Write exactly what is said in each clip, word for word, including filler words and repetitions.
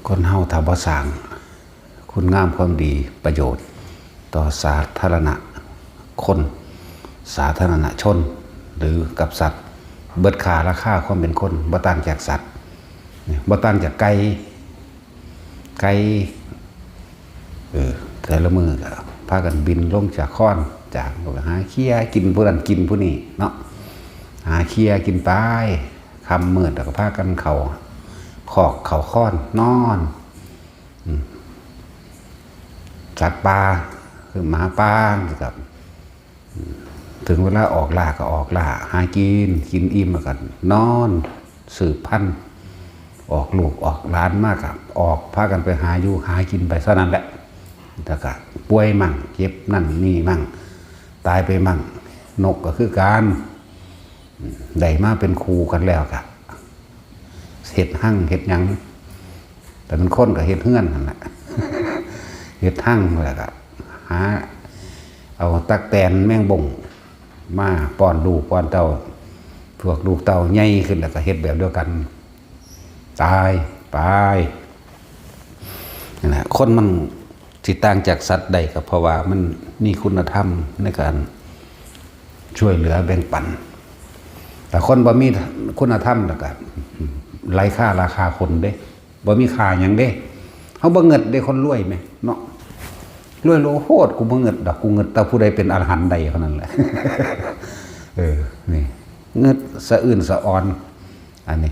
คนเฮาถ้าบ่สร้างคุณงามความดีประโยชน์ต่อสาธารณะคน สาธารณชน หรือกับสัตว์ เบิดค่าราคาความเป็นคน บ่ต่างจากสัตว์ เนี่ย บ่ต่างจากไก่ ไก่ เออ แต่ละมื้อก็พากันบินลงจากคอน จากหาเคียกินผู้นั้นกินผู้นี้เนาะ หาเคียกินไป ค่ำมืดแล้วก็พากันเข้าคอกเข้าคอนนอน อืม สัตว์ป่า คือหมาป่า กับ ถึงเวลาออกล่าก็ออกล่า หากิน กินอิ่มแล้วก็นอน สืบพันธุ์ ออกลูกออกหลานมาก็ออก พากันไปหาอยู่หากินไปเท่านั้นแหละ แล้วก็ป่วยมั่ง เจ็บนั่นนี่มั่ง ตายไปมั่ง นกก็คือกัน ได้มาเป็นคู่กันแล้วก็ เฮ็ดฮังเฮ็ดหยัง แต่เป็นคนก็เฮ็ดเฮือนนั่นแหละ เฮ็ดฮังแล้วก็หา เอาตั๊กแตนแมงบงมาป้อนลูกป้อนเต้า พวกลูกเต้าใหญ่ขึ้นแล้วก็เฮ็ดแบบเดียวกัน ตายไป นั่นแหละ คนมันสิต่างจากสัตว์ได้ก็เพราะว่ามันมีคุณธรรมในการช่วยเหลือแบ่งปัน แต่คนบ่มีคุณธรรมแล้วก็ไร้ค่าราคาคนเด้ บ่มีค่าหยังเด้ เฮาบ่เงิดเด้ คนรวยแหมเนาะ รวยโลโพด กูบ่เงิดดอก กูเงิดแต่ผู้ใดเป็นอรหันต์ได้เท่านั้นแหละ เออ นี่ เงิดสะอื้นสะออน อันนี้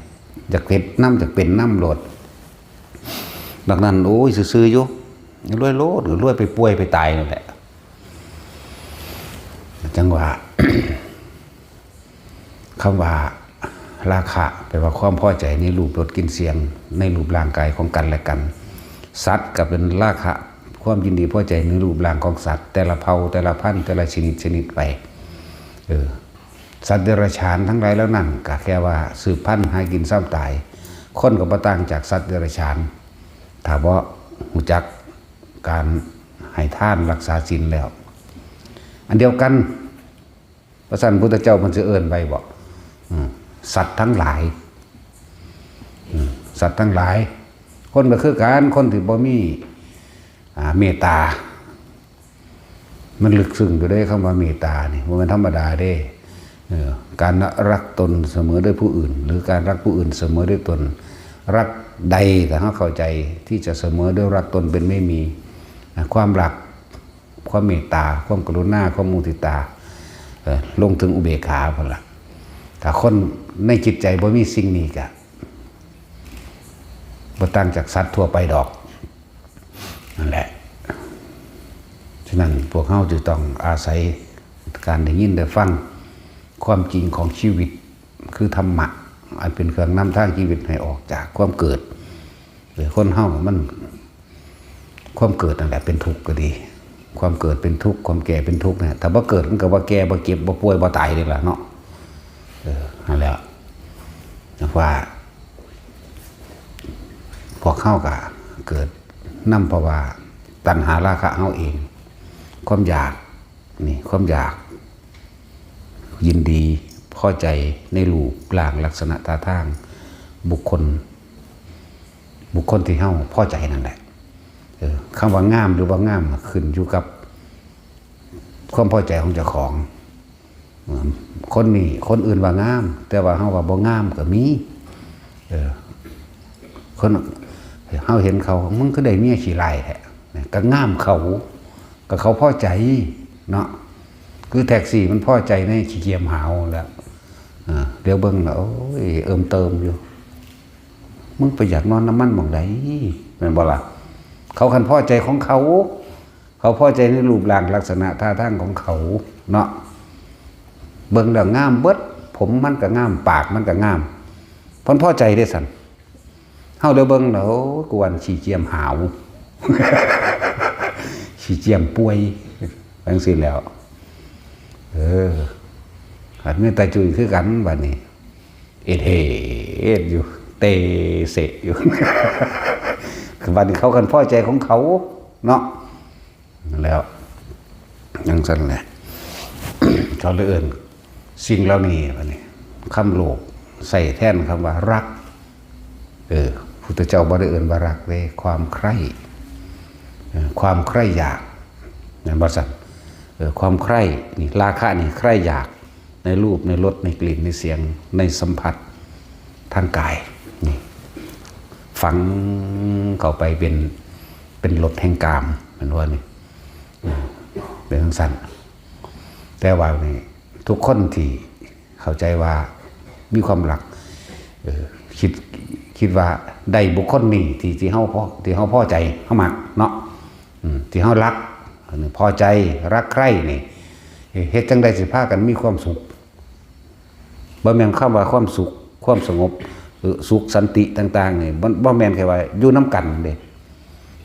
อยากเฮ็ดนำ อยากเป็นนำโลด ดังนั้น โอ้ย ซื่อๆ อยู่ รวยโลด รวยไปป่วยไปตายนั่นแหละ จังว่า คำว่าราคะ แปลว่าความพอใจในรูปรสกลิ่นเสียง ในรูปร่างกายของกันและกัน สัตว์ก็เป็นราคะ ความยินดีพอใจในรูปร่างของสัตว์ แต่ละเผ่า แต่ละพันธุ์ แต่ละชนิดชนิดไป เออ สัตว์เดรัจฉานทั้งหลายเหล่านั้นก็แค่ว่าสืบพันธุ์หากินซ้ำตาย คนก็บ่ต่างจากสัตว์เดรัจฉาน ถ้าบ่รู้จักการให้ทานรักษาศีลแล้ว อันเดียวกัน พระสันพุทธเจ้ามันจะเอิ้นไปบอก อืม สัตว์ทั้งหลาย อืม สัตว์ทั้งหลาย คนก็คือกัน คนที่บ่มี อ่า เมตตา มันลึกซึ้งอยู่เด้ คำว่าเมตตานี่บ่แม่นธรรมดาเด้ เออ การรักตนเสมอด้วยผู้อื่น หรือการรักผู้อื่นเสมอด้วยตน รักใดถ้าเราเข้าใจที่จะเสมอด้วยรักตนเป็นไม่มี อ่ะ ความรัก ความเมตตา ความกรุณา ความมุทิตา เอ่อ ลงถึงอุเบกขาพุ้นล่ะ ถ้าคนในจิตใจบ่มีสิ่งนี้ก็บ่ต่างจากสัตว์ทั่วไปดอก นั่นแหละ ฉะนั้นพวกเราจึงต้องอาศัยการได้ยินได้ฟังความจริงของชีวิต คือธรรมะ อันเป็นเครื่องนำทางชีวิตให้ออกจากความเกิด เออ คนเฮามัน ความเกิดนั่นแหละเป็นทุกข์ก็ดี ความเกิดเป็นทุกข์ ความแก่เป็นทุกข์เนี่ย ถ้าบ่เกิดมันก็บ่แก่ บ่เจ็บ บ่ป่วย บ่ตายนี่ล่ะเนาะ เออ นั่นแหละ ว่า พวกเฮาก็เกิดนำเพราะว่าตัณหาราคะเฮาเอง ความอยาก นี่ ความอยาก ยินดี พอใจในรูปร่างลักษณะท่าทาง บุคคล บุคคลที่เฮาพอใจนั่นแหละ เออ คำว่างามหรือบ่งามขึ้นอยู่กับความพอใจของเจ้าของ อืม คนนี้ คนอื่นว่างาม แต่ว่าเฮาว่าบ่งามก็มี เออ คน เฮาเห็นเขา มึงคือได้เมียขี้ร้ายแท้ ก็งามเขา ก็เขาพอใจเนาะ คือแท็กซี่มันพอใจในขี้เกียจหาวแล้ว อ่า เดี๋ยวเบิ่งแล้ว โอ้ย เอิมเติมอยู่ มึงไปอยากนอนนำมันหม่องใด แม่นบ่ล่ะ เขาคันพอใจของเขา เขาพอใจในรูปร่างลักษณะท่าทางของเขาเนาะ เบิ่งแล้วงามเบิด ผมมันก็งาม ปากมันก็งาม เพิ่นพอใจเด้ซั่น เฮาเดี๋ยวเบิ่งแล้ว โอ้ กวนขี้เกียจหาว ขี้เกียจป่วย จังซี่แล้ว เออ อันนี้ตาจุยคือกันบัดนี้ เอดเฮดอยู่ เตเสะอยู่ บัดนี้เขาคันพอใจของเขาเนาะ แล้ว จังซั่นแหละ เขาเลยเอิ้นสิ่งเหล่านี้บัดนี้ คำโลกใส่แทนคำว่ารัก เออ พุทธเจ้าบ่ได้เอิ้นว่ารักเด้ ความใคร่ เอ่อ ความใคร่อยาก แม่นบ่ซั่น เอ่อ ความใคร่นี่ ราคะนี่ ใคร่อยาก ในรูป ในรส ในกลิ่น ในเสียง ในสัมผัส ทางกาย นี่ ฝังเข้าไปเป็น เป็นรสแห่งกาม แม่นบ่นี่ อืม เป็นจั่งซั่น แต่ว่านี่ ทุกคนที่เข้าใจว่ามีความรัก เอ่อ คิด คิดว่าได้บุคคลนี้ที่ ที่เฮาพอ ที่เฮาพอใจ เฮามักเนาะ อืม ที่เฮารัก อันนี้พอใจ รักใคร่นี่ เฮ็ดจั่งใดสิพากันมีความสุข บ่แม่นคำว่าความสุข ความสงบ เอ่อ สุขสันติต่างๆ นี่ บ่ บ่แม่นแค่ว่าอยู่นำกันเด้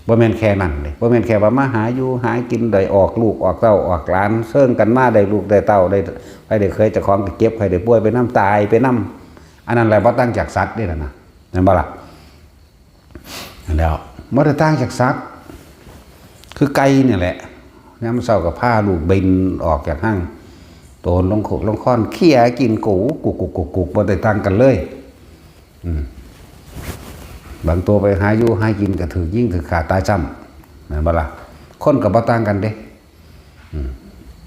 บ่แม่นแค่นั้นเด้ บ่แม่นแค่ว่ามาหาอยู่หากิน ได้ออกลูกออกเต้าออกหลาน เซิ่งกันมาได้ลูกได้เต้า ได้ ใครได้เขยเจ้าของก็เจ็บ ใครได้ป่วยไปนำ ตายไปนำ อันนั้นแหละบ่ต่างจากสัตว์เด้ล่ะนะ แม่นบ่ล่ะ แล้วบ่ได้ต่างจากสัตว์ คือไก่นี่แหละ ยามเช้าก็พาลูกบินออกจากห้าง โตนลงโคกลงคอน เขี่ยกินกู กุกกุกกุกกุก บ่ได้ต่างกันเลย อืม บางตัวไปหาอยู่หากินก็ถืกยิงถืกฆ่าตายซ้ำ แม่นบ่ล่ะ คนก็บ่ต่างกันเด้ อืม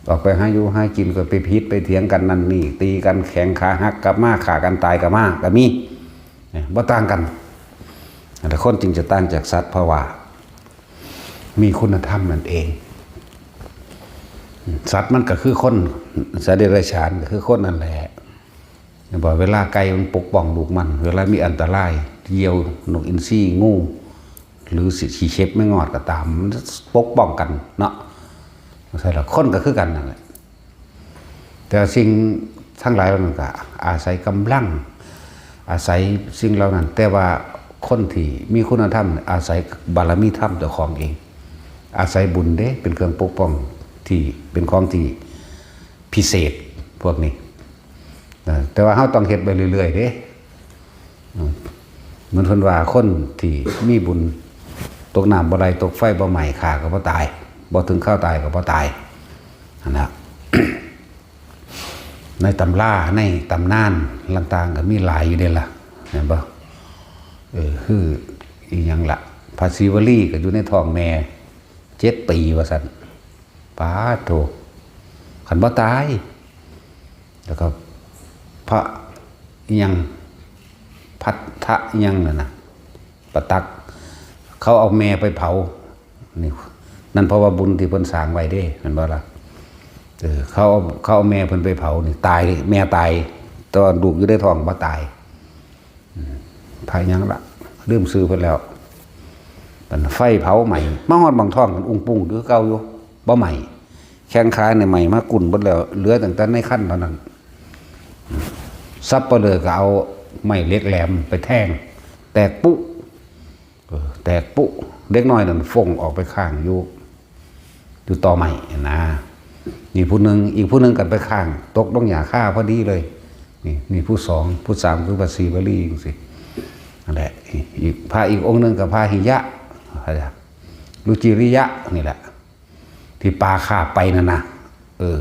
ออกไปหาอยู่หากินก็ไปผิดไปเถียงกันนั่นนี่ ตีกันแข้งขาหักกลับมา ฆ่ากันตายก็มา ก็มี เนี่ย บ่ต่างกัน แต่คนจึงจะต่างจากสัตว์ เพราะว่ามีคุณธรรมนั่นเอง สัตว์มันก็คือคน สัตว์เดรัจฉานก็คือคนนั่นแหละ บอกเวลาไก่มันปกป้องลูกมัน เวลามีอันตราย เหยี่ยว นกอินทรี งู หรือสิขี้เข็บแมงงอดก็ตาม มันปกป้องกันเนาะ ใช่ละ คนก็คือกันนั่นแหละ แต่สิ่งทั้งหลายเหล่านั้นก็อาศัยกำลัง อาศัยสิ่งเหล่านั้น แต่ว่าคนที่มีคุณธรรม อาศัยบารมีธรรมเจ้าของเอง อาศัยบุญเด้ เป็นเครื่องปกป้องที่เป็นของที่พิเศษพวกนี้ เออ แต่ว่าเราต้องเฮ็ดไปเรื่อยๆเด้ อืม เหมือนเพิ่นว่าคนที่มีบุญ ตกน้ำบ่ไหล ตกไฟบ่ไหม้ ฆ่าก็บ่ตาย บ่ถึงคราวตายก็บ่ตาย หั่นน่ะ ในตำรา ในตำนานต่างๆก็มีหลายอยู่เด้ล่ะ แม่นบ่ เออ คืออีหยังล่ะ พระศิวลีก็อยู่ในท้องแม่เจ็ดปีว่าซั่น ป๊าดโธ่ คันบ่ตาย แล้วก็พระอิหยัง พัทธะอิหยังนั่นน่ะ ปตัก เขาเอาแม่ไปเผา นี่ นั่นเพราะว่าบุญที่เพิ่นสร้างไว้เด้ แม่นบ่ล่ะ เออ เขาเอา เขาเอาแม่เพิ่นไปเผานี่ ตาย แม่ตาย แต่ว่าลูกอยู่ในท้องบ่ตาย อืม พระหยังล่ะ ลืมชื่อเพิ่นแล้ว มันไฟเผาไหม้ มาฮอดบั้งท้องกันอุ้งปุ้งคือเก่าอยู่ บ่ไหม้ แข้งขานี่ไหม้มากุ่นเบิดแล้ว เหลือตั้งแต่ในครรภ์เท่านั้น สัปเหร่อก็เอาไม้เหล็กแหลมไปแทง แตกปุ๊ เออ แตกปุ๊ เด็กน้อยนั่นฟ้งออกไปข้างอยู่ อยู่ตอไม้นะ นี่ผู้หนึ่ง อีกผู้หนึ่งก็ไปข้าง ตกลงหญ้าคาพอดีเลย นี่ นี่ผู้สอง ผู้สามคือพระศิวลีจังซี่ นั่นแหละ อีก พระอีกองค์หนึ่งก็พาหิยะ รุจิริยะนี่แหละ ที่ปลาคาบไปนั่นนะ เออ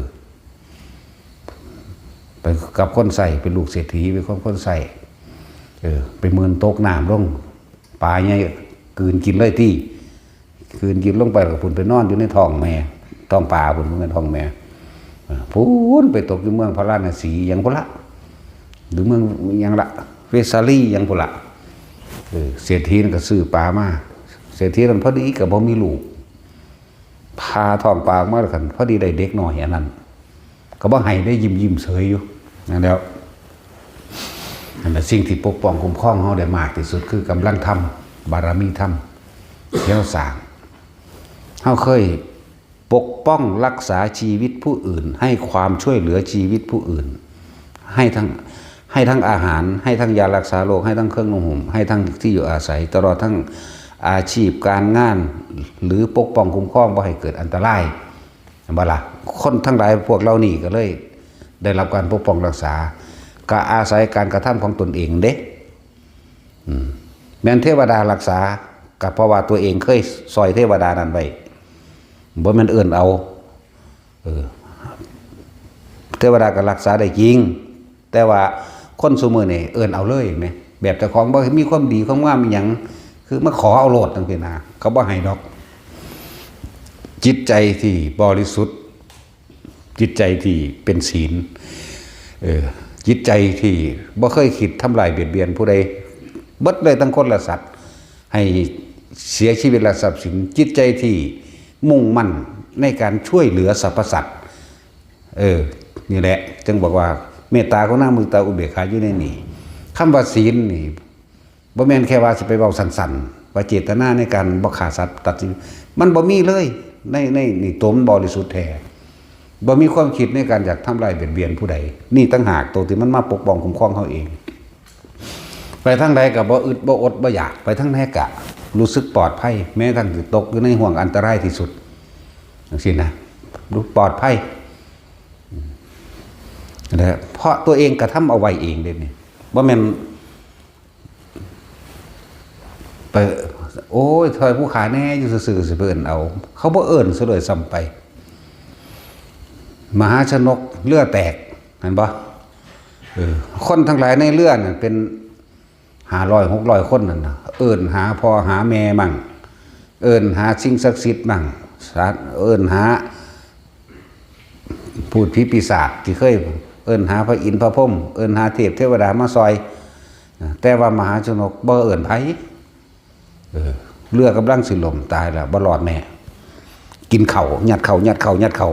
ไปกับคนใส่ เป็นลูกเศรษฐี เป็นคนคนใส่ เออ ไปเมินตกน้ำลง ปลาใหญ่กลืนกินเลยติ กลืนกินลงไป แล้วก็พุ้นไปนอนอยู่ในท้องแม่ ท้องปลาพุ้น บ่แม่นท้องแม่ เออ พุ้นไปตกอยู่เมืองพาราณสีหยังพุ้นละ หรือเมืองหยังละ เวสาลีหยังพุ้นละ เออ เศรษฐีนั่นก็ซื้อปลามา เศรษฐีนั่นพอดีก็บ่มีลูก ผ่าท้องปลาออกมาแล้วกัน พอดีได้เด็กน้อยอันนั้น ก็บ่ให้ได้ ยิ้มๆเฉยอยู่ นั่นแหล้ว นั่นแหละ สิ่งที่ปกป้องคุ้มครองเราได้มากที่สุดคือกำลังธรรม บารมีธรรมที่เราสร้าง เราเคยปกป้องรักษาชีวิตผู้อื่น ให้ความช่วยเหลือชีวิตผู้อื่น ให้ทั้ง ให้ทั้งอาหาร ให้ทั้งยารักษาโรค ให้ทั้งเครื่องนุ่งห่ม ให้ทั้งที่อยู่อาศัย ตลอดทั้งอาชีพการงาน หรือปกป้องคุ้มครองบ่ให้เกิดอันตราย เห็นบ่ล่ะ คนทั้งหลายพวกเหล่านี้ก็เลยได้รับการปกป้องรักษา ก็อาศัยการกระทำของตนเองเด้ อืม แม่นเทวดารักษา ก็เพราะว่าตัวเองเคยซอยเทวดานั้นไว้ บ่แม่นเอิ้นเอา เออ เทวดาก็รักษาได้จริง แต่ว่าคนซุมื้อนี่เอิ้นเอาเลยแหม แบบเจ้าของบ่มีความดีความงามอิหยัง คือมาขอเอาโลดจังซี่นะ เขาบ่ให้ดอก จิตใจที่บริสุทธิ์ จิตใจที่เป็นศีล เออ จิตใจที่บ่เคยคิดทำลายเบียดเบียนผู้ใด เบิดเลยทั้งคนและสัตว์ ให้เสียชีวิตและทรัพย์สิน จิตใจที่มุ่งมั่นในการช่วยเหลือสรรพสัตว์ เออ นี่แหละ จึงบอกว่าเมตตากรุณามุทิตาอุเบกขาอยู่ในนี่ คำว่าศีลนี่ บ่แม่นแค่ว่าสิไปเว้าสั้นๆ ว่าเจตนาในการบ่ฆ่าสัตว์ตัดสิน มันบ่มีเลย ใน ใน นี่ตัวมันบริสุทธิ์แท้ บ่มีความคิดในการอยากทำลายเบียดเบียนผู้ใด นี่ต่างหากตัวที่มันมาปกป้องคุ้มครองเฮาเอง ไปทางใดก็บ่อึดบ่อดบ่อยาก ไปทางใดก็รู้สึกปลอดภัย แม้กระทั่งสิตกอยู่ในห่วงอันตรายที่สุด จังซี่นะ รู้ปลอดภัย นะ เพราะตัวเองกระทำเอาไว้เองเด้นี่ บ่แม่น ไป โอ้ย ซอยผู้ขาแหน่อยู่ซื่อๆ สิไปเอิ้นเอา เขาบ่เอิ้นซะเลยซ้ำไป มหาชนกเรือแตก เห็นบ่ เออ คนทั้งหลายในเรือนั่นเป็นห้าร้อย หกร้อย คนนั่นน่ะ เอิ้นหาพ่อหาแม่มั่ง เอิ้นหาสิ่งศักดิ์สิทธิ์มั่ง สา เอิ้นหา พูดผีปีศาจที่เคยเอิ้นหาพระอินทร์พระพรหม เอิ้นหาเทพเทวดามาซอย แต่ว่ามหาชนกบ่เอิ้นไผ เออ เรือกำลังสิล่มตายแล้ว บ่รอดแน่ กินข้าว ยัดข้าว ยัดข้าว ยัดข้าว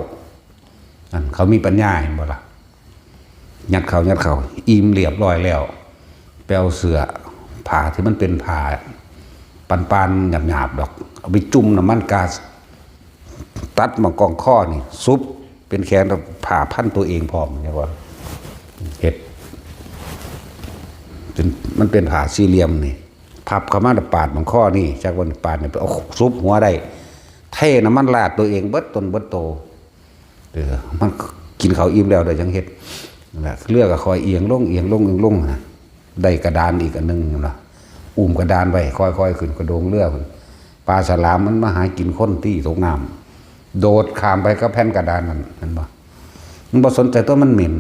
อันเขามีปัญญาเห็นบ่ล่ะ ยัดข้าว ยัดข้าว อิ่มเรียบร้อยแล้ว ไปเอาเสื้อผ้าที่มันเป็นผ้าปานๆ หยาบๆ ดอก เอาไปจุ่มน้ำมันก๊าซ ตัดหม่องกองคอนี่ สุบเป็นแขน แล้วผ้าพันตัวเองพร้อม เรียกว่า เฮ็ด เป็น มันเป็นผ้าสี่เหลี่ยมนี่ พับเข้ามาแล้วปาดหม่องคอนี่ จักว่าปาดนี่ ไปเอาสุบหัวได้ เทน้ำมันราดตัวเองเบิดตนเบิดโต เออ มันกินข้าวอิ่มแล้ว เดี๋ยวจังเฮ็ด นั่นแหละ เรือก็ค่อยเอียงลง เอียงลง เอียงลงนะ ได้กระดานอีกอันหนึ่งนะ อุ้มกระดานไว้ ค่อยๆ ขึ้นกระโดงเรือพุ่น ปลาฉลามมันมาหากินคนตี้ตกน้ำ โดดข้ามไปกับแผ่นกระดานนั่น เห็นบ่ มันบ่สนใจตัวมันเหม็น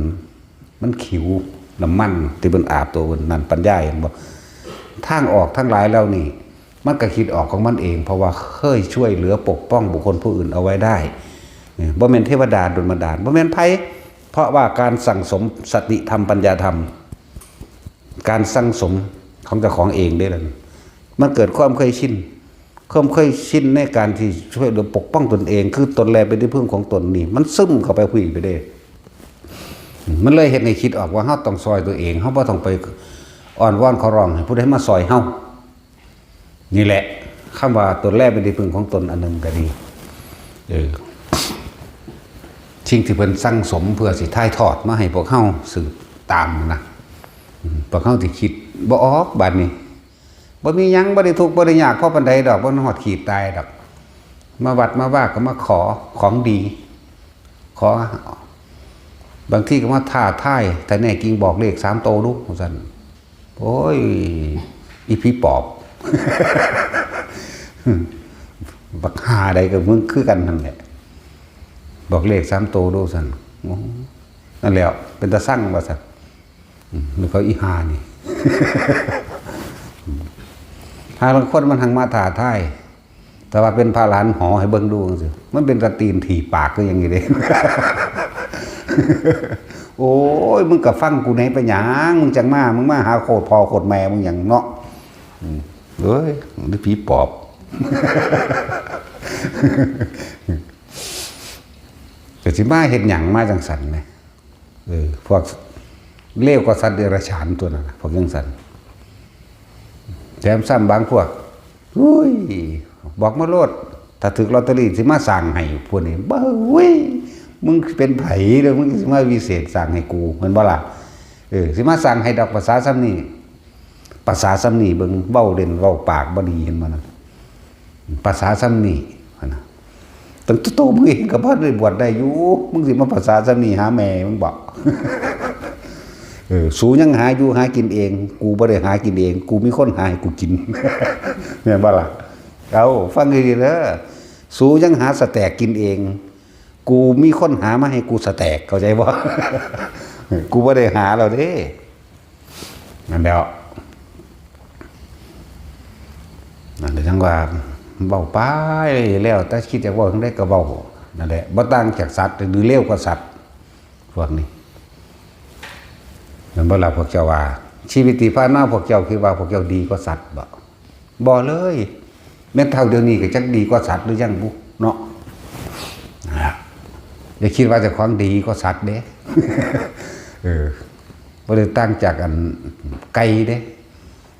มันขิว น้ำมันที่เพิ่นอาบตัวเพิ่นนั่น ปัญญาเห็นบ่ ทางออกทั้งหลายเหล่านี้ มันก็คิดออกของมันเอง เพราะว่าเคยช่วยเหลือปกป้องบุคคลผู้อื่นเอาไว้ได้ เนี่ย บ่แม่นเทวดาดลบันดาล บ่แม่นไผ เพราะว่าการสั่งสมสติธรรมปัญญาธรรม การสั่งสมของเจ้าของเองเด้นั่น มันเกิดความเคยชิน ความเคยชินในการที่ช่วยเหลือปกป้องตนเอง คือตนแลเป็นที่พึ่งของตนนี่ มันซึมเข้าไปผู้อื่นไปเด้ มันเลยเฮ็ดให้คิดออกว่าเฮาต้องซอยตัวเอง เฮาบ่ต้องไปอ้อนวอนขอร้องให้ผู้ใดมาซอยเฮา นี่แหละ คำว่าตนแลเป็นที่พึ่งของตนอันหนึ่งก็ดี เออ สิ่งที่เพิ่นสั่งสมเพื่อสิถ่ายทอดมาให้พวกเฮาสืบตามนะ อืม พวกเฮาสิคิดบ่ออกบัดนี้ บ่มีหยัง บ่ได้ทุกข์ บ่ได้ยากพอปานใดดอก บ่ฮอดขีดตายดอก มาวัดมาวาก็มาขอของดี ขอ บางทีก็มาท้าทาย ถ้าแน่จริงบอกเลขสามโตดู ว่าซั่น โอ้ย อีผีปอบ บักห่าใดกับมึงคือกันนั่นแหละ บอกเลขสามโตดู ซั่น โอ้ นั่นแหละ เป็นตาสั่ง ว่าซั่น อืม แล้วเขาอีห่านี่ หาลางคนมันหังมาท้าทาย แต่ว่าเป็นพระหลานหอให้เบิ่งดูจังซี้ มันเป็นตาตีนถีบปากคือหยังนี้เด้ โอ้ย มึงก็ฟังกูแหน่ ไปหยัง มึงจังมา มึงมาหาโคตรพ่อโคตรแม่มึงหยังเนาะ อืม เอ้ย หรือผีปอบ ก็สิมาเฮ็ดหยังมาจังซั่นแหม เออ พวกเลวกว่าสัตว์เดรัจฉานตัวนั้นน่ะ พวกจังซั่น แถมซ้ำบางพวก อุ้ย บอกมาโลด ถ้าถืกลอตเตอรี่สิมาสร้างให้พวกนี้ บ้าเว้ย มึงเป็นไผเด้อ มึงสิมาวิเศษสร้างให้กู แม่นบ่ล่ะ เออ สิมาสร้างให้ดอก ภาษาส่ำนี้ ภาษาส่ำนี้ เบิ่ง เว้าเล่นเว้าปากบ่ดี เห็นบ่นั่น ภาษาส่ำนี้ หั่นน่ะ ตั้งแต่โตมึงเองก็บ่ได้บวชได้อยู่ มึงสิมาภาษาส่ำนี้หาแม่มึงบ่ เออ สูยังหาอยู่หากินเอง กูบ่ได้หากินเอง กูมีคนหาให้กูกิน แม่นบ่ล่ะ เอา ฟังดีๆเด้อ สูยังหาสแต็กกินเอง กูมีคนหามาให้กูสแต็ก เข้าใจบ่ กูบ่ได้หาแล้วเด้ นั่นแหละ นั่นแหละจังว่าเว้าไปแล้ว แต่คิดอยากเว้าจั่งใด๋ก็เว้า นั่นแหละ บ่ต่างจากสัตว์ หรือเลวกว่าสัตว์ พวกนี้ แม่นบ่ล่ะพวกเจ้าว่า ชีวิตที่ผ่านมาพวกเจ้าคิดว่าพวกเจ้าดีกว่าสัตว์บ่ บ่เลย แม่นเฒ่าเดี๋ยวนี้ก็จักดีกว่าสัตว์หรือยังบุเนาะ นะ อย่าคิดว่าเจ้าของดีกว่าสัตว์เด้ เออ บ่ได้ต่างจากอันไก่เด้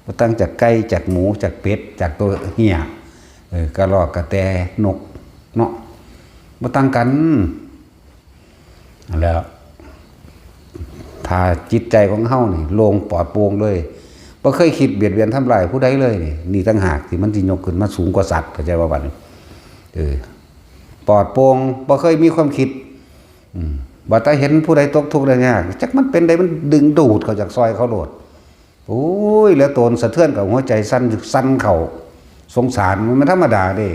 บ่ต่างจากไก่ จากหมู จากเป็ด จากตัวเฮีย เออ กระรอก กระแต นก เนาะ บ่ต่างกัน แล้ว ถ้าจิตใจของเฮานี่โล่งปลอดโปร่งเลย บ่เคยคิดเบียดเบียนทำร้ายผู้ใดเลยนี่ นี่ต่างหากที่มันสิยกขึ้นมาสูงกว่าสัตว์ เข้าใจบ่บัดนี้ เออ ปลอดโปร่ง บ่เคยมีความคิด อืม ว่าแต่เห็นผู้ใดตกทุกข์ได้ยาก จักมันเป็นใด มันดึงดูดเข้าจากซอยเขาโลด โอ้ย แล้วตนสะเทือนกับหัวใจสั่น สั่นเข้า สงสาร มันบ่ธรรมดาเด้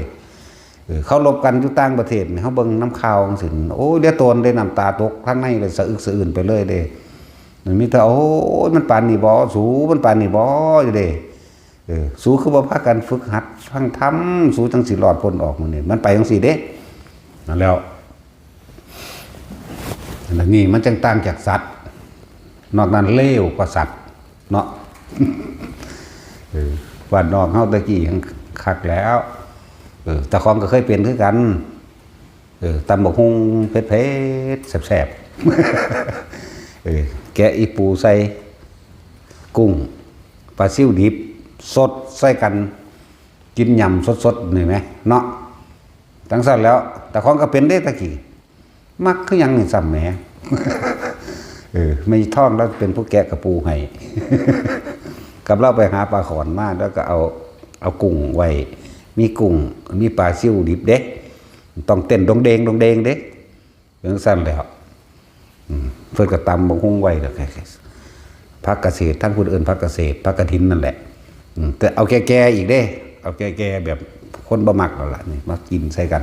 เออ เขารบกันอยู่ต่างประเทศนี่ เฮาเบิ่งนำข่าวจั่งซี้ โอ้ย แล้วตนได้น้ำตาตก ทางในเลยสะอึกสะอื้นไปเลยเด้ มันมีแต่ โอ้ย มันปานนี้บ่ สู มันปานนี้บ่ อยู่เด้ เออ สูคือบ่พากันฝึกหัดฟังธรรม สูจั่งสิรอดพ้นออกมื้อนี้ มันไปจั่งซี้เด้ นั่นแล้ว อันนี้มันจั่งต่างจากสัตว์ นอกนั้นเลวกว่าสัตว์ เนาะ เออ บ้านนอกเฮาแต่กี้ยังคักแล้ว เออ เจ้าของก็เคยเป็นคือกัน เออ ตำบักหุ่งเผ็ดๆ แซ่บๆ เออ แกะอีปูใส่ กุ้ง ปลาซิวดิบ สดใส่กัน กินยำสดๆ นี่แหม เนาะ จั่งซั้นแล้ว เจ้าของก็เป็นเด้ตะกี้ มักคือหยังนี่ซ้ำแหม เออ แม่ท้องลาวเป็นผู้แกะกะปูให้ กับลาวไปหาปลาขอนมา แล้วก็เอา เอากุ้งไว้ มีกุ้ง มีปลาซิวดิบเด้ ต้องเต้นดงเดงดงเดงเด้ จั่งซั้นแล้ว อืม เพิ่นก็ตำบักหุ่งไว้แล้วก็ ผักกะเสด ทางพุ้นเอิ้นผักกะเสด ผักกะถินนั่นแหละ อืม แต่เอาแก่ๆ อีกเด้ เอาแก่ๆ แบบคนบ่มักแล้วล่ะ นี่ มากินใส่กัน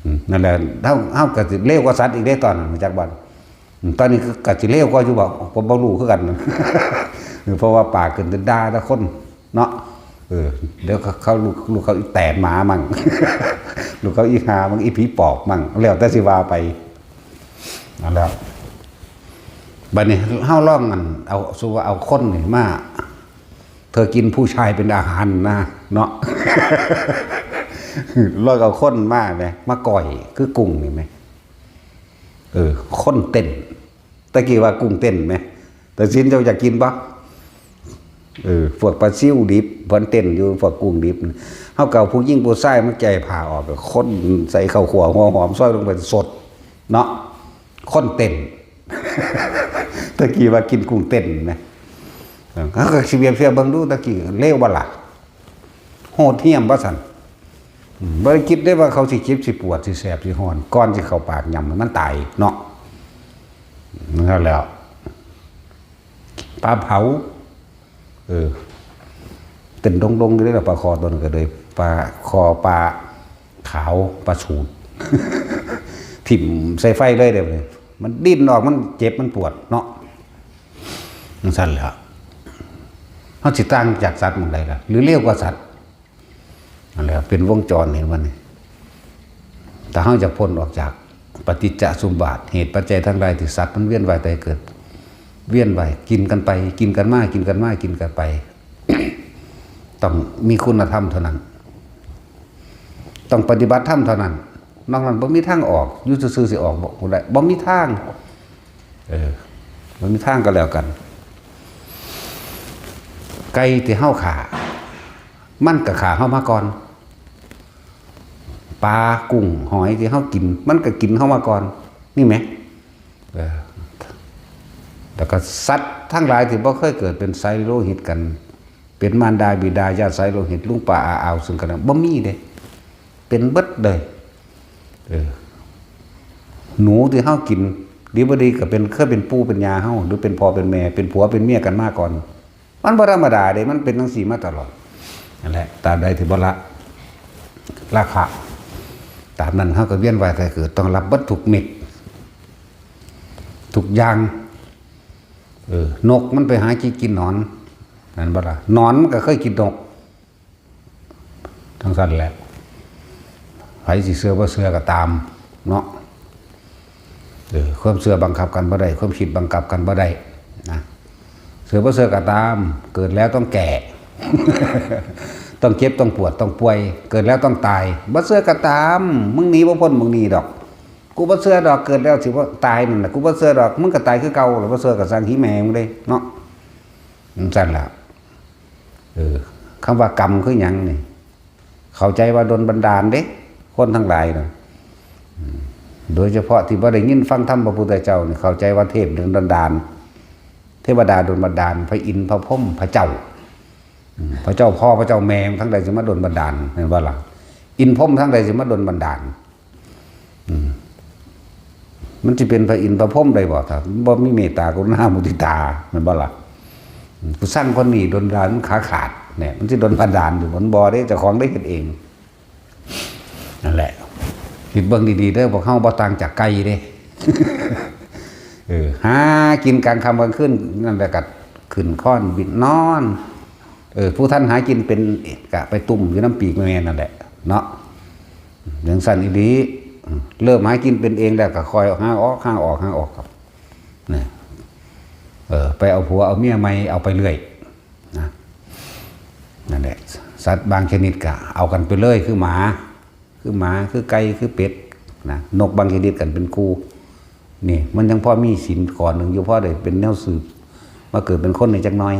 อืม นั่นแหละ เฮา เฮาก็สิเลวกว่าสัตว์อีกเด้ตอนนั้น จักบัด อืม ตอนนี้ก็ ก็สิเลวกว่าอยู่บ่ ก็บ่รู้คือกัน เพราะว่าปากขึ้นด่าแต่คน เนาะ เออ เดี๋ยวเขา เขาลูก ลูกเขาอีแตนหมามั่ง ลูกเขาอีห่ามั่ง อีผีปอบมั่ง แล้วแต่สิว่าไป นั่นแหละ บัดนี้เฮาลองอัน เอา สมมุติว่าเอาคนนี่มา เธอกินผู้ชายเป็นอาหารนะ เนาะ ลองเอาคนมาแหม มาก้อย คือกุ้งนี่แหม เออ คนเต้น ตะกี้ว่ากุ้งเต้นแหม ตาสินเจ้าอยากกินบ่ เออ พวกปลาซิวดิบ เพิ่นเต้นอยู่ พวกกุ้งดิบ เฮาก็เอาผู้หญิงผู้ชายมาแก้ผ้าออก ก็คนใส่ข้าวคั่วหัวหอมซอยลงไปสด เนาะ คนเต้น ตะกี้ว่ากินกุ้งเต้นแหม เออ เฮาก็สิเปรียบเทียบเบิ่งดู ตะกี้เลวบ่ล่ะ โหดเหี้ยมบ่ซั่น อืม บ่ได้คิดได้ว่าเขาสิเจ็บสิปวดสิแสบสิฮ้อน ก่อนสิเข้าปากยำมันตายเนาะ นั่นแหล้ว ปลาเผา เออ เต้นดงๆ อยู่เด้ล่ะ ปลาคอตัวนั้นก็เลย ปลาคอ ปลาขาว ปลาสูด ถิ่มใส่ไฟเลยเด้ มันดิ้นออก มันเจ็บ มันปวดเนาะ จั่งซั้นแหละ เฮาสิต่างจากสัตว์หม่องใดล่ะ หรือเลวกว่าสัตว์ นั่นแหละ เป็นวงจร เห็นบ่นี่ ถ้าเฮาอยากพ้นออกจากปฏิจจสมบัติ เหตุปัจจัยทั้งหลายที่สัตว์มันเวียนว่ายตายเกิด เวียนว่าย กินกันไป กินกันมา กินกันมา กินกันไป ต้องมีคุณธรรมเท่านั้น ต้องปฏิบัติธรรมเท่านั้น นอกนั้นบ่มีทางออก อยู่ซื่อๆ สิออกบ่ได้ บ่มีทาง เออ บ่มีทางก็แล้วกัน ไก่ที่เฮาฆ่า มันก็ฆ่าเฮามาก่อน ปลากุ้งหอยที่เฮากิน มันก็กินเฮามาก่อน นี่แหม เออ แล้วก็สัตว์ทั้งหลายที่บ่เคยเกิดเป็นสายโลหิตกัน เป็นมารดาบิดาญาติสายโลหิต ลุงป้าอาอาวซึ่งกันและ บ่มีเด้ เป็นเบิดเลย เออ หนูที่เฮากิน ดีบ่ดีก็เป็น เคยเป็นปู่เป็นย่าเฮา หรือเป็นพ่อเป็นแม่ เป็นผัวเป็นเมียกันมาก่อน มันบ่ธรรมดาเด้ มันเป็นจั่งซี้มาตลอด นั่นแหละ ตราบใดที่บ่ละราคะ ตราบนั้นเฮาก็เวียนว่ายตายเกิด ต้องรับเบิดทุกเม็ด ทุกอย่าง เออ นกมันไปหาจิกกินหนอน นั่นบ่ล่ะ หนอนมันก็เคยกินนก จั่งซั้นแหละ ไผสิเชื่อบ่เชื่อก็ตามเนาะ เออ ความเชื่อบังคับกันบ่ได้ ความคิดบังคับกันบ่ได้นะ เชื่อบ่เชื่อก็ตาม เกิดแล้วต้องแก่ ต้องเจ็บ ต้องปวด ต้องป่วย เกิดแล้วต้องตาย บ่เชื่อก็ตาม มึงหนีบ่พ้นมึงหนีดอก กูบ่เชื่อดอก เกิดแล้วสิบ่ตายนั่นน่ะ กูบ่เชื่อดอก มึงก็ตายคือเก่าล่ะ บ่เชื่อก็ซ่าง หิแม่มึงเด้เนาะ จั่งซั้นล่ะ เออ คำว่ากรรมคือหยังนี่ เข้าใจว่าดลบันดาลเด้ คนทั้งหลายน่ะ อืม โดยเฉพาะที่บ่ได้ยินฟังธรรมพระพุทธเจ้านี่ เข้าใจว่าเทพดลบันดาล เทวดาดลบันดาล พระอินทร์ พระพรหม พระเจ้า อืม พระเจ้าพ่อ พระเจ้าแม่ ทั้งใดสิมาดลบันดาล แม่นบ่ล่ะ อินทร์พรหมทั้งใดสิมาดลบันดาล อืม มันสิเป็นพระอินทร์พระพรหมได้บ่ ถ้าบ่มีเมตตากรุณามุทิตา แม่นบ่ล่ะ อืม ผู้ซ่างคนนี้ดลบันดาลมันขาขาดเนี่ย มันสิดลบันดาลอยู่ มันบ่เด้ เจ้าของได้เฮ็ดเอง นั่นแหละ คิดเบิ่งดีๆเด้อ พวกเฮาบ่ต่างจากไก่เด้ เออ หากินกลางค่ำกลางคืน นั่นแหละก็ขึ้นค้อนบินนอน เออ ผู้ทันหากินเป็นก็ไปตุ่มอยู่นำปีกแม่นั่นแหละเนาะ จั่งซั้นอีหลี เริ่มหากินเป็นเองแล้วก็ค่อยหาออก หาออก หาออกครับ นะ เออ ไปเอาผัวเอาเมียใหม่ เอาไปเรื่อยนะ นั่นแหละ สัตว์บางชนิดก็เอากันไปเลย คือหมา คือหมา คือไก่ คือเป็ดนะ นกบางชนิดกันเป็นคู่ นี่ มันยังพอมีศีลข้อหนึ่งอยู่ พอได้เป็นแนวสืบ มาเกิดเป็นคนในจักหน่อย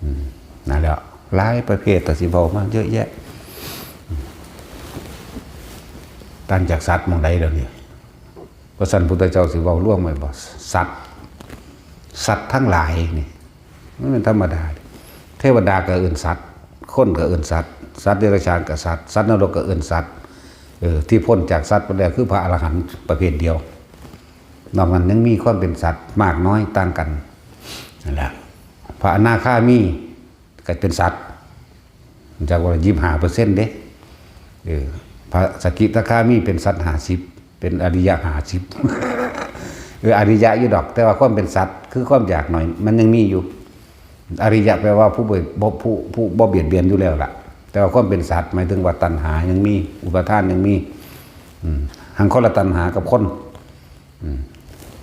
อืม นั่นแหละ หลายประเภท แต่สิเว้ามาเยอะแยะ ต่างจากสัตว์หม่องใดเดี๋ยวนี้ ว่าซั่นพุทธเจ้าสิเว้ารวมไว้บ่ สัตว์ สัตว์ทั้งหลายนี่ มันเป็นธรรมดา เทวดาก็เอิ้นสัตว์ คนก็เอิ้นสัตว์ สัตว์เดรัจฉานก็สัตว์ สัตว์นรกก็เอิ้นสัตว์ เออ ที่พ้นจากสัตว์ไปแล้วคือพระอรหันต์ประเภทเดียว นอกนั้นยังมีความเป็นสัตว์มากน้อยต่างกัน นั่นแหละ พระอนาคามีก็เป็นสัตว์ จากว่ายี่สิบห้าเปอร์เซ็นต์เด้ เออ พระสกิทาคามีเป็นสัตว์ห้าสิบ เป็นอริยะห้าสิบ เออ อริยะอยู่ดอก แต่ว่าความเป็นสัตว์ คือความอยากหน่อย มันยังมีอยู่ อริยะแปลว่าผู้บ่ บ่ ผู้ ผู้บ่เบียดเบียนอยู่แล้วล่ะ แต่ว่าความเป็นสัตว์ หมายถึงว่าตัณหายังมี อุปาทานยังมี อืม หั้งคนละตัณหากับคน อืม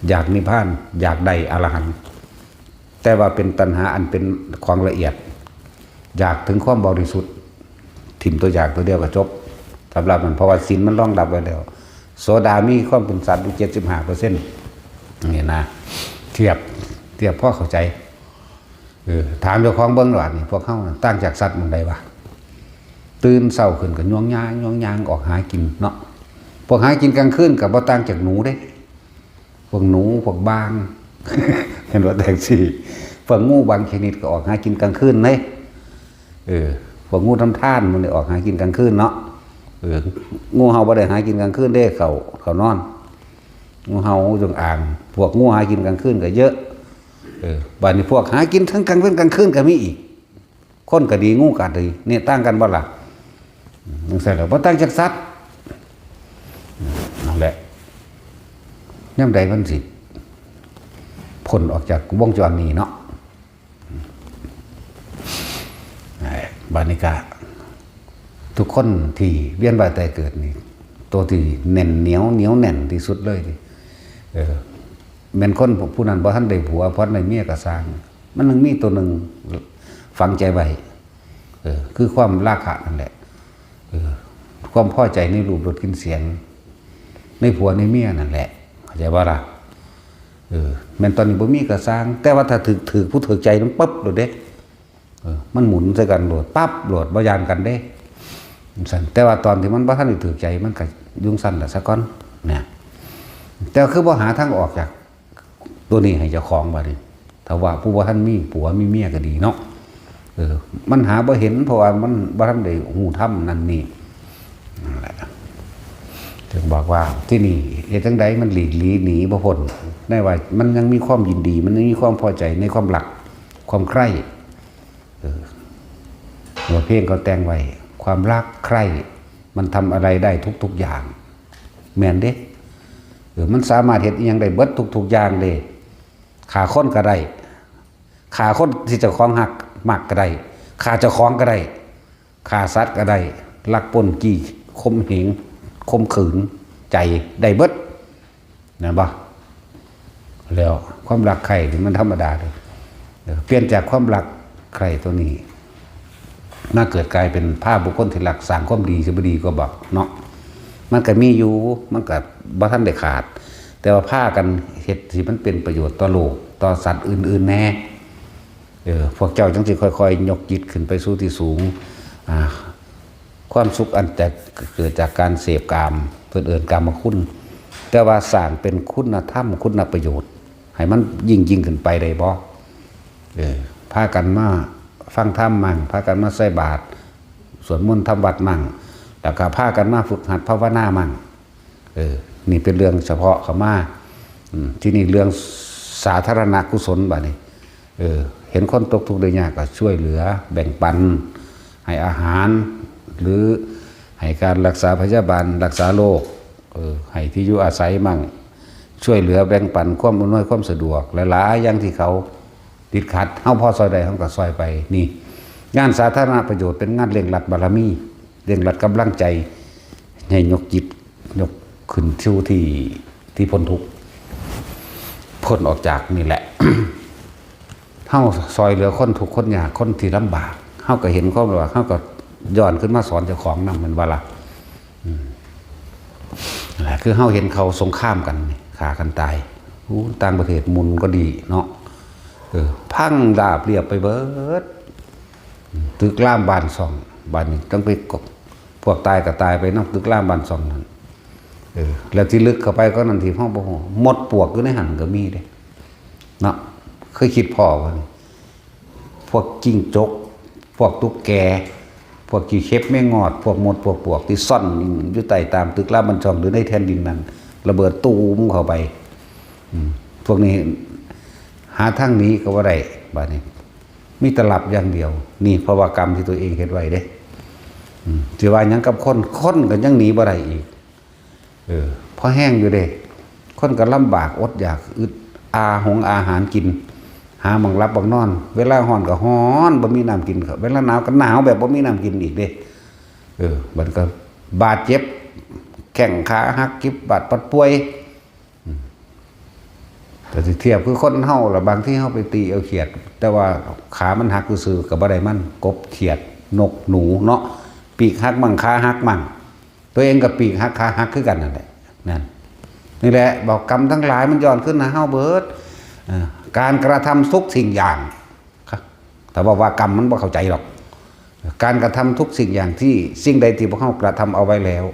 อยากนิพพาน อยากได้อรหันต์ แต่ว่าเป็นตัณหาอันเป็นของละเอียด อยากถึงความบริสุทธิ์ ถิ่มตัวอยากตัวเดียวก็จบ สำหรับมัน เพราะว่าศีลมันรองรับไว้แล้ว โสดามีความเป็นสัตว์อยู่เจ็ดสิบห้าเปอร์เซ็นต์ นี่นะ เทียบ เทียบพอเข้าใจ เออ ถามเจ้าของเบิ่งว่า นี่ พวกเฮาน่ะต่างจากสัตว์หม่องใดวะ ตื่นเช้าขึ้นก็ย่วงย่าง ย่วงย่างออกหากินเนาะ พวกหากินกลางคืนก็บ่ต่างจากหนูเด้ พวกหนู พวกบาง เห็นบ่ แท็กซี่ พวกงูบางชนิดก็ออกหากินกลางคืนเด้ เออ พวกงูทำท่านมันได้ออกหากินกลางคืนเนาะ เออ งูเห่าบ่ได้หากินกลางคืนเด้ เขา เขานอน งูเห่า งูจงอาง พวกงูหากินกลางคืนก็เยอะ เออ บัดนี้พวกหากินทั้งกลางวันกลางคืนก็มีอีก คนก็ดี งูก็ดี เนี่ย ต่างกันบ่ล่ะ จั่งซั้นแหละ บ่ต่างจากสัตว์ นั่นแหละ ยามใดมันสิพ้นออกจากวงจรนี้เนาะ บัดนี้ก็ ทุกคนที่เวียนว่ายตายเกิดนี่ ตัวที่แน่นเหนียว เหนียวแน่นที่สุดเลยนี่ เออ แม่นคนผู้นั้นบ่ทันได้ผัว บ่ทันได้เมียก็ซ่าง มันยังมีตัวหนึ่งฝังใจไว้ เออ คือความราคะนั่นแหละ เออ ความพอใจในรูปรสกลิ่นเสียง ในผัวในเมียนั่นแหละ เข้าใจบ่ล่ะ เออ แม่นตอนนี้บ่มีก็ซ่าง แต่ว่าถ้าถืก ถืกผู้ถืกใจมันปั๊บโลดเด้ เออ มันหมุนใส่กันโลด ปั๊บโลด บ่ย้านกันเด้ จั่งซั้น แต่ว่าตอนที่มันบ่ทันได้ถืกใจ มันก็อยู่จั่งซั้นล่ะซะก่อน เนี่ย แต่คือบ่หาทางออกจาก ตัวนี้ให้เจ้าของบัดนี้ ถ้าว่าผู้บ่ทันมีผัวมีเมียก็ดีเนาะ เออ มันหาบ่เห็น เพราะว่ามันบ่ทันได้ฮู้ธรรมนั่นนี่ นั่นแหละ ถึงบอกว่าที่นี่เฮ็ดจั่งใดมันหลีกหลีหนีบ่พ้น ได้ว่ามันยังมีความยินดี มันยังมีความพอใจในความรัก ความใคร่ เออ เนื้อเพลงเขาแต่งไว้ ความรักใคร่ มันทำอะไรได้ทุกๆอย่าง แม่นเด้ เออ มันสามารถเฮ็ดอิหยังได้เบิดทุกๆอย่างเด้ ฆ่าคนก็ได้ ฆ่าคนที่เจ้าของฮัก มักก็ได้ ฆ่าเจ้าของก็ได้ ฆ่าสัตว์ก็ได้ ลักปล้นจี้ข่มเหงข่มขืนใจได้เบิด นั่นบ่ แล้วความรักใคร่นี่มันธรรมดาเลย เออ เปลี่ยนจากความรักใคร่ตัวนี้ มาเกิดกลายเป็นพาบุคคลที่รักสร้างความดีสิบ่ดีกว่าบ่เนาะ มันก็มีอยู่ มันก็บ่ทันได้ขาด แต่ว่าพากันเฮ็ดที่มันเป็นประโยชน์ต่อโลก ต่อสัตว์อื่นๆแหน่ เออ พวกเจ้าจั่งสิค่อยๆยกจิตขึ้นไปสู่ที่สูง อ่า ความสุขอันจะเกิดจากการเสพกาม เพิ่นเอิ้นกามคุณ แต่ว่าสร้างเป็นคุณธรรม คุณประโยชน์ ให้มันยิ่งๆขึ้นไปได้บ่ เออ พากันมาฟังธรรมมั่ง พากันมาใส่บาตร สวดมนต์ทำวัตรมั่ง แล้วก็พากันมาฝึกหัดภาวนามั่ง เออ นี่เป็นเรื่องเฉพาะเข้ามา อืม ที่นี่เรื่องสาธารณกุศลบัดนี้ เออ เห็นคนตกทุกข์ได้ยากก็ช่วยเหลือ แบ่งปัน ให้อาหาร หรือให้การรักษาพยาบาล รักษาโรค เออ ให้ที่อยู่อาศัยมั่ง ช่วยเหลือแบ่งปันความอำนวยความสะดวก หลายๆอย่างที่เขาติดขัด เฮาพอซอยได้ เฮาก็ซอยไป นี่ งานสาธารณประโยชน์เป็นงานเร่งรัดบารมี เร่งรัดกำลังใจ ให้ยกจิต ยกขึ้นสู่ที่ ที่พ้นทุกข์ พ้นออกจากนี่แหละ เฮาซอยเหลือคนทุกข์คนยาก คนที่ลำบาก เฮาก็เห็นความลำบาก เฮาก็ย้อนขึ้นมาสอนเจ้าของนำ แม่นบ่ล่ะ อืม นั่นแหละ คือเฮาเห็นเขาสงครามกันนี่ ฆ่ากันตาย อู้ ต่างประเทศมุ่นก็ดีเนาะ เออ พังราบเรียบไปเบิด ตึกรามบ้านช่อง บ้านนี้ต้องไปกก พวกตายก็ตายไปนำตึกรามบ้านช่องนั่น เออ แล้วที่ลึกเข้าไปก็นั่นที่เฮาบ่ฮู้ มดปลวกอยู่ในหั่นก็มีเด้ เนาะ เคยคิดพ้อบ่นี่ พวกจิ้งจก พวกตุ๊กแก พวกขี้เข็บแมงงอด พวกมด พวกปลวกที่ซ่อนอยู่ใต้ตามตึกรามบ้านช่อง หรือในแท่นดินนั่น ระเบิดตูมเข้าไป อืม พวกนี้หาทางหนีก็บ่ได้ บัดนี้ มีแต่หลับอย่างเดียว นี่เพราะว่ากรรมที่ตัวเองเฮ็ดไว้เด้ อืม สิว่าหยังกับคน คนก็ยังหนีบ่ได้อีก เออ พอแห้งอยู่เด้ คนก็ลำบากอดอยาก อึดอาหงอาหารกิน หาหม่องหลับหม่องนอน เวลาร้อนก็ร้อน บ่มีน้ำกิน เวลาหนาวก็หนาวแบบบ่มีน้ำกินอีกเด้ เออ มันก็บาดเจ็บ แข้งขาหัก เจ็บปวดปัดป่วย อืม แต่สิเทียบคือคนเฮาล่ะ บางทีเฮาไปตีเอาเขียด แต่ว่าขามันหักซื่อๆก็บ่ได้มัน กบ เขียด นก หนูเนาะ ปีกหักมั่ง ขาหักมั่ง ตัวเองก็ปีกหัก ขาหักคือกันนั่นแหละ นั่น นี่แหละ บอกกรรมทั้งหลายมันย้อนคืนหาเฮาเบิด เอ่อ การกระทำทุกสิ่งอย่าง ครับ แต่ว่า ว่ากรรมมันบ่เข้าใจหรอก การกระทำทุกสิ่งอย่างที่ สิ่งใดที่พวกเฮากระทำเอาไว้แล้ว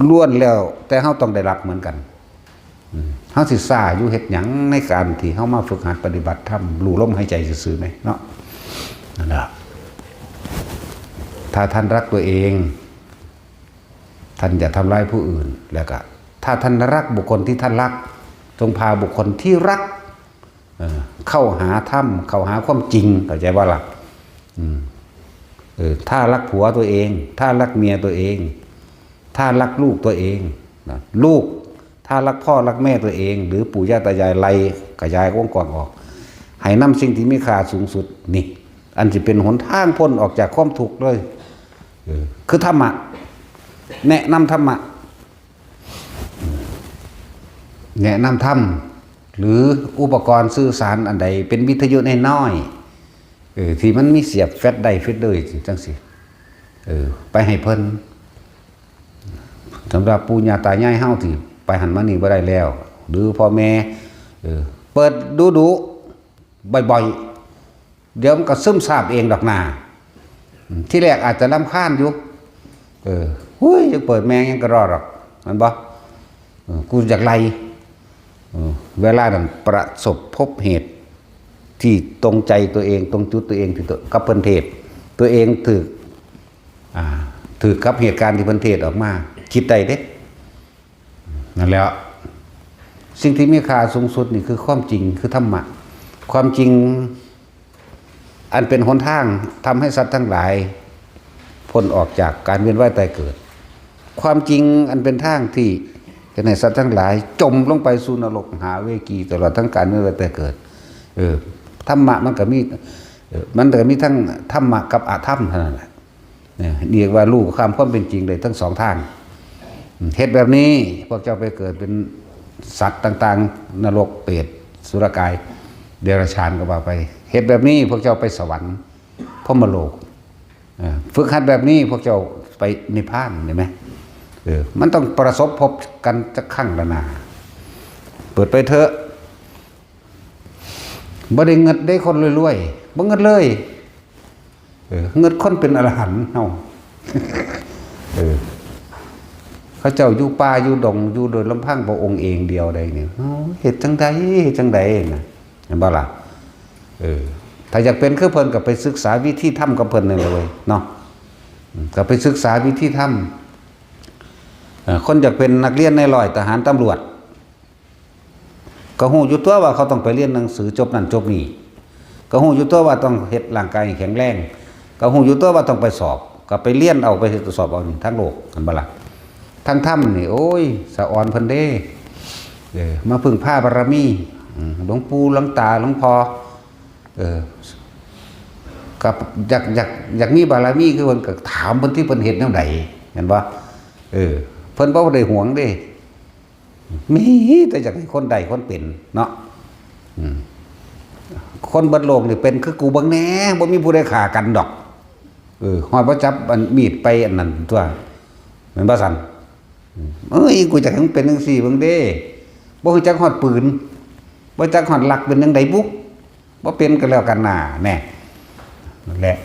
ล้วนแล้วแต่เฮาต้องได้รับเหมือนกัน อืม เฮาสิซ่าอยู่เฮ็ดหยังในการที่เฮามาฝึกหัดปฏิบัติธรรม รู้ลมหายใจซื่อๆแหมเนาะ นั่นแหละ ถ้าท่านรักตัวเอง ท่านอย่าทำร้ายผู้อื่น แล้วก็ ถ้าท่านรักบุคคลที่ท่านรัก จงพาบุคคลที่รัก เอ่อ เข้าหาธรรม เข้าหาความจริง เข้าใจบ่ล่ะ อืม เออ ถ้ารักผัวตัวเอง ถ้ารักเมียตัวเอง ถ้ารักลูกตัวเอง นะ ลูก ถ้ารักพ่อรักแม่ตัวเอง หรือปู่ย่าตายาย ไล่ขยายวงกว้างออก ให้นำสิ่งที่มีค่าสูงสุด นี่ อันสิเป็นหนทางพ้นออกจากความทุกข์เลย เออ คือธรรมะ แนะนำธรรมะ แนะนำธรรม หรืออุปกรณ์สื่อสารอันใดเป็นวิทยุน้อยๆ เออ ที่มันมีเสียบแฟลชไดรฟ์ แฟลชไดรฟ์จังซี้ เออ ไปให้เพิ่น สำหรับปู่ย่าตายายเฮาที่ไปหั้นมานี่บ่ได้แล้ว หรือพ่อแม่ เออ เปิดดุๆ บ่อยๆ เดี๋ยวมันก็ซึมซาบเองดอกนา อืม ที่แรกอาจจะรำคาญอยู่ เออ หุ้ย ยังเปิดแม่งยังกะรอดหรอก แม่นบ่ เออ กูอยากไล่ เออ เวลานั้นประสบพบเหตุ ที่ตรงใจตัวเอง ตรงจุดตัวเอง ที่ตัว กับเพิ่นเทศน์ ตัวเองถืก อ่า ถืกกับเหตุการณ์ที่เพิ่นเทศน์ออกมา คิดได้เด้ นั่นแหละ สิ่งที่มีค่าสูงสุดนี่คือความจริง คือธรรมะ ความจริง อันเป็นหนทางทำให้สัตว์ทั้งหลาย พ้นออกจากการเวียนว่ายตายเกิด ความจริงอันเป็นทางที่เฮ็ดให้สัตว์ทั้งหลายจมลงไปสู่นรกหาเวจี ตลอดทั้งการเวียนว่ายตายเกิด เออ ธรรมะมันก็มี เออ มันก็มีทั้งธรรมะกับอธรรมเท่านั้นแหละ เนี่ยเรียกว่ารู้ข้ามความเป็นจริงได้ทั้งสองทาง อืม เฮ็ดแบบนี้พวกเจ้าไปเกิดเป็นสัตว์ต่างๆ นรก เปรต สุรกาย เดรัจฉานก็ว่าไป เฮ็ดแบบนี้พวกเจ้าไปสวรรค์ พรหมโลก เออ ฝึกหัดแบบนี้พวกเจ้าไปนิพพาน เห็นไหม? เออ มันต้องประสบพบกันจักครั้งละนา เปิดไปเถอะ บ่ได้เงิดได้คนรวยๆ บ่เงิดเลย เออ เงิดคนเป็นอรหันต์เฮา เออ เขาเจ้าอยู่ป่าอยู่ดง อยู่โดยลำพังพระองค์เองเดียวได้เนี่ย โอ้ เฮ็ดจั่งใด เฮ็ดจั่งใดนะ เห็นบ่ล่ะ? เออ ถ้าอยากเป็นคือเพิ่นก็ไปศึกษาวิธีธรรมกับเพิ่นนั่นเลยเนาะ อืม ก็ไปศึกษาวิธีธรรม เอ่อ คนอยากเป็นนักเรียนนายร้อย ทหาร ตำรวจ ก็ฮู้อยู่ตัวว่าเขาต้องไปเรียนหนังสือจบนั่นจบนี่ ก็ฮู้อยู่ตัวว่าต้องเฮ็ดร่างกายให้แข็งแรง ก็ฮู้อยู่ตัวว่าต้องไปสอบ ก็ไปเรียนเอา ไปเฮ็ดสอบเอานี่ ทั้งโลก เห็นบ่ล่ะ? ทั้งธรรมนี่ โอ้ย สะออนเพิ่นเด้ เออ มาพึ่งพาบารมี อืม หลวงปู่ หลวงตา หลวงพ่อ เออ ก็อยาก อยาก อยากมีบารมีคือเพิ่น ก็ถามเพิ่นที่เพิ่นเฮ็ดแนวใด เห็นบ่? เออ เพิ่นบ่ได้หวงเด้ มีแต่อยากให้คนได้คนเป็นเนาะ อืม คนเบิดโลกนี่เป็นคือกูเบิ่งแหน่ บ่มีผู้ใดฆ่ากันดอก เออ ฮอดบ่จับอันมีดไปอันนั้นตัว แม่นบ่ซั่น? อืม เอ้ย กูอยากให้มึงเป็นจังซี่เบิ่งเด้ บ่ฮู้จักฮอดปืน บ่จักฮอดหลักเป็นจังใดบุ บ่เป็นก็แล้วกันน่า แน่ นั่นแหละ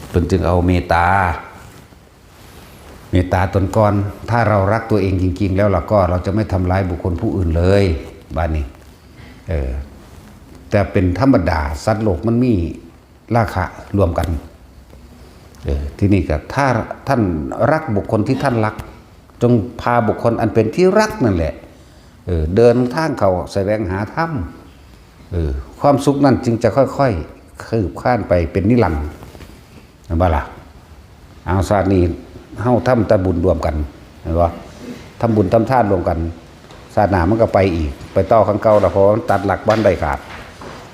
เพิ่นจึงเอาเมตตา เมตตาตนก่อน ถ้าเรารักตัวเองจริงๆ แล้วล่ะก็ เราจะไม่ทำร้ายบุคคลผู้อื่นเลย บาดนี้ เออ แต่เป็นธรรมดา สัตว์โลกมันมีราคะรวมกัน เออ ทีนี้ก็ ถ้าท่านรักบุคคลที่ท่านรัก จงพาบุคคลอันเป็นที่รักนั่นแหละ เออ เดินทางเข้าแสวงหาธรรม เออ ความสุขนั่นจึงจะค่อยๆ คืบคลานไปเป็นนิรันดร์ เห็นบ่ล่ะ? เอา ชาตินี้เฮาทำแต่บุญร่วมกัน เห็นบ่? ทำบุญทำทานร่วมกัน ชาติหน้ามันก็ไปอีก ไปต่อคันเก่าแล้ว เพราะว่ามันตัดหลักบ่ทันได้ขาด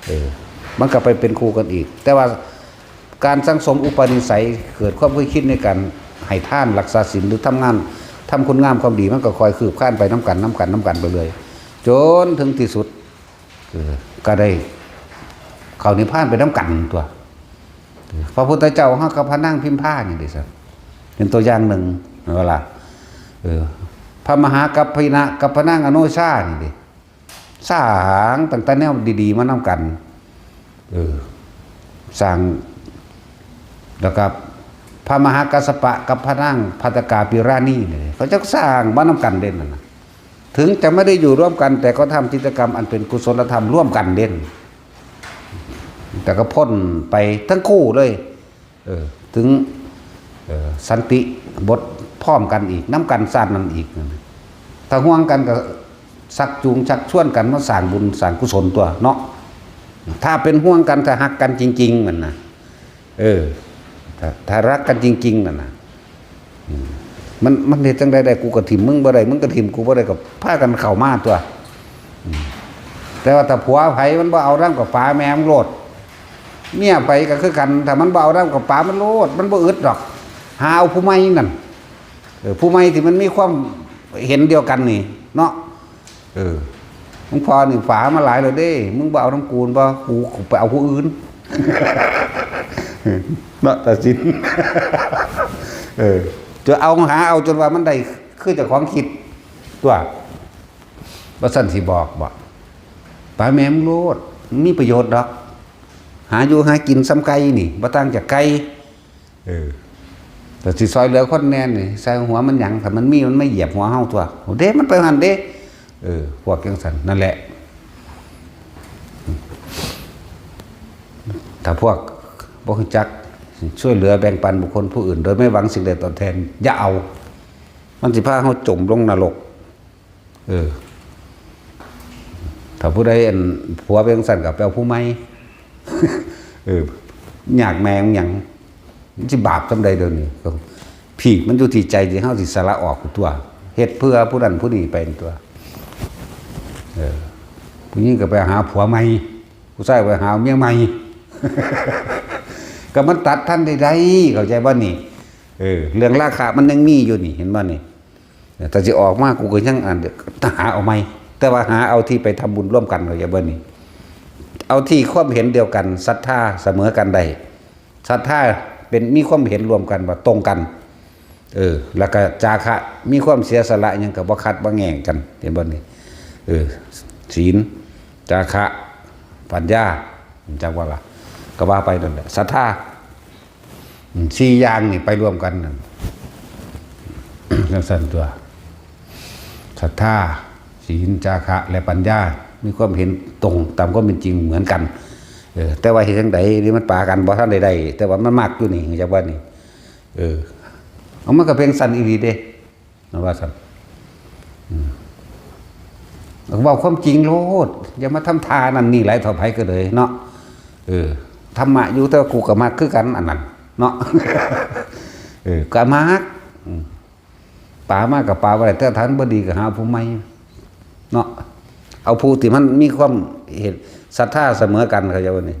เออ มันก็ไปเป็นคู่กันอีก แต่ว่าการสั่งสมอุปนิสัย เกิดความเคยชินในการให้ทาน รักษาศีล หรือทำงาน ทำคุณงามความดี มันก็ค่อยคืบคลานไปนำกัน นำกัน นำกันไปเรื่อย จนถึงที่สุด เออ ก็ได้เข้านิพพานไปนำกันตั๊ว พระพุทธเจ้าเฮากับพระนางพิมพานี่เด้ เป็นตัวอย่างหนึ่ง เห็นบ่ล่ะ? เออ พระมหากัปปินะกับพระนางอโนชานี่เด้ สร้างตั้งแต่แนวดีๆ มานำกัน เออ สร้าง แล้วก็พระมหากัสสปะกับพระนางภัตตกาปิราณีนี่ เขาจะสร้างมานำกันเด้นั่นน่ะ ถึงจะไม่ได้อยู่ร่วมกัน แต่ก็ทำกิจกรรมอันเป็นกุศลธรรมร่วมกันเด้ แต่ก็พ้นไปทั้งคู่เลย เออ ถึง เออ สันติบทพร้อมกันอีก นำกันชาตินั้นอีก ถ้าห่วงกันก็ชักจูงชักชวนกันมาสร้างบุญสร้างกุศลตั๊วเนาะ ถ้าเป็นห่วงกัน ถ้าฮักกันจริงๆ นั่นน่ะ เออ ถ้า ถ้ารักกันจริงๆ นั่นน่ะ อืม มัน มันเฮ็ดจั่งใดได้ กูก็ถิ่มมึงบ่ได้ มึงก็ถิ่มกูบ่ได้ ก็พากันเข้ามาตั๊ว อืม แต่ว่าถ้าผัวไผมันบ่เอานำก็ปาแม่มันโลด เมียไผก็คือกัน ถ้ามันบ่เอานำก็ปามันโลด มันบ่อึดดอก หาเอาผู้ใหม่นั่น เออ ผู้ใหม่ที่มันมีความเห็นเดียวกันนี่เนาะ เออ หลวงพ่อนี่ปามาหลายแล้วเด้ มึงบ่เอานำกูบ่ กู กูไปเอาผู้อื่น เนาะ ตัดสิน เออ จะเอาหาเอาจนว่ามันได้คือเจ้าของคิดตั๊ว บ่ซั่นสิบอกบ่ ปาแม่มึงโลด มันมีประโยชน์ดอก หาอยู่หากินส่ำไก่นี่ บ่ต่างจากไก่ เออ แต่สิซอยเหลือคนแหน่นี่ ใส่หัวมันหยัง ถ้ามันมีมันมาเหยียบหัวเฮาตั๊ว โอ้เด้ มันไปหั่นเด้ เออ พวกจั่งซั่นนั่นแหละ ถ้าพวกบ่รู้จักช่วยเหลือแบ่งปันบุคคลผู้อื่น โดยไม่หวังสิ่งใดตอบแทน อย่าเอา มันสิพาเฮาจมลงนรก เออ ถ้าผู้ใดอันผัวเป็นจั่งซั่นก็ไปเอาผู้ใหม่ เออ ยากแม่งหยัง มันสิบาปส่ำใดเดี๋ยวนี้ พีกมันอยู่ที่ใจที่เฮาสิสละออกตั๊ว เฮ็ดเพื่อผู้นั้นผู้นี้ไปตั๊ว เออ ผู้หญิงก็ไปหาผัวใหม่ ผู้ชายไปหาเมียใหม่ ก็มันตัดทันได้ได้ เข้าใจบ่นี่ เออ เรื่องราคะมันยังมีอยู่นี่ เห็นบ่นี่ ถ้าสิออกมากูก็ยังอันหาเอาใหม่ แต่ว่าหาเอาที่ไปทำบุญร่วมกัน เข้าใจบ่นี่ เอาที่ความเห็นเดียวกัน ศรัทธาเสมอกันได้ ศรัทธาเป็นมีความเห็นร่วมกันว่าตรงกัน เออ แล้วก็จาคะ มีความเสียสละหยังก็บ่ขัดบ่แย้งกัน เห็นบ่นี่ เออ ศีล จาคะ ปัญญา จักว่าล่ะ ก็ว่าไปนั่นแหละ ศรัทธา อืม สี่อย่างนี่ไปร่วมกันนั่น จังซั่นตัว ศรัทธา ศีล จาคะ และปัญญา มีความเห็นตรงตามความเป็นจริงเหมือนกัน เออ แต่ว่าเฮ็ดจั่งใดนี่มันปากันบ่ทันได้ได้ แต่ว่ามันมักอยู่นี่ จักว่านี่ เออ เอามันก็เป็นซั่นอีหลีเด้ นะว่าซั่น อืม เว้าความจริงโลด อย่ามาทำท่านั่นนี่หลายเท่าไผก็เลยเนาะ เออ ธรรมะอยู่แต่ว่ากูก็มักคือกันอันนั้นเนาะ เออ ก็มัก อืม ปามากับปาบ่ได้ แต่ถ้ามันบ่ดีก็หาผู้ใหม่เนาะ เอาผู้ที่มันมีความเห็นศรัทธาเสมอกัน เข้าใจบ่นี่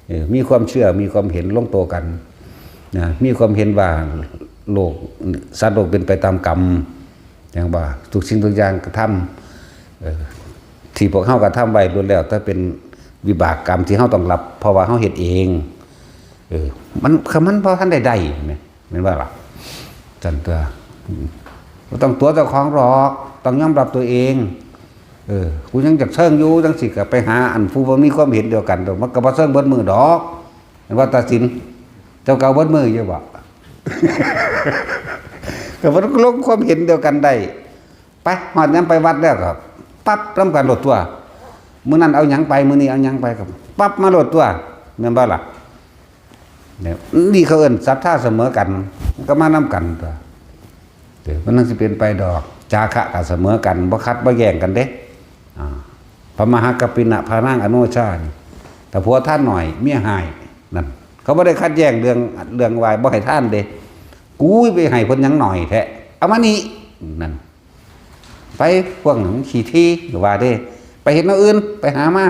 เออ มีความเชื่อ มีความเห็นลงตัวกัน นะ มีความเห็นว่าโลก สัตว์โลกเป็นไปตามกรรม อย่างว่าทุกสิ่งทุกอย่างกระทำ เออ ที่พวกเฮากระทำไว้ล้วนแล้วแต่เป็นวิบากกรรมที่เฮาต้องรับ เพราะว่าเฮาเฮ็ดเอง เออ มัน คันมันบ่ทันได้ได้แหม แม่นบ่ล่ะ ซั่นตัว อืม บ่ต้องตั๋วเจ้าของหรอก ต้องยอมรับตัวเอง เออ กูยังจักเชิงอยู่ จังสิก็ไปหาอันผู้บ่มีความเห็นเดียวกันดอก มันก็บ่เชิงเบิดมื้อดอก แม่นว่าตัดสิน เจ้าเก่าเบิดมื้ออยู่บ่ ก็มันลงความเห็นเดียวกันได้ ไป ฮอดยามไปวัดแล้วก็ ปั๊บ นำกันโลดตัว มื้อนั้นเอาหยังไป มื้อนี้เอาหยังไปก็ ปั๊บ มาโลดตัว แม่นบ่ล่ะ เนี่ย นี่เขาเอิ้นศรัทธาเสมอกัน มันก็มานำกันตัว เดี๋ยวมันนั่นสิเป็นไปดอก จาคะก็เสมอกัน บ่ขัดบ่แย้งกันเด้ อ่า พระมหากัปปินะ พระนางอโนชานี่ แต่ผัวทานหน่อย เมียหาย นั่น เขาบ่ได้ขัดแย้งเรื่อง เรื่องไหว้บ่ให้ทานเด้ กูไปให้เพิ่นหยังหน่อยแท้ เอามานี่ นั่น ไป พวกหนึ่งขี้ทีก็ว่าเด้ ไปเฮ็ดแนวอื่น ไปหามา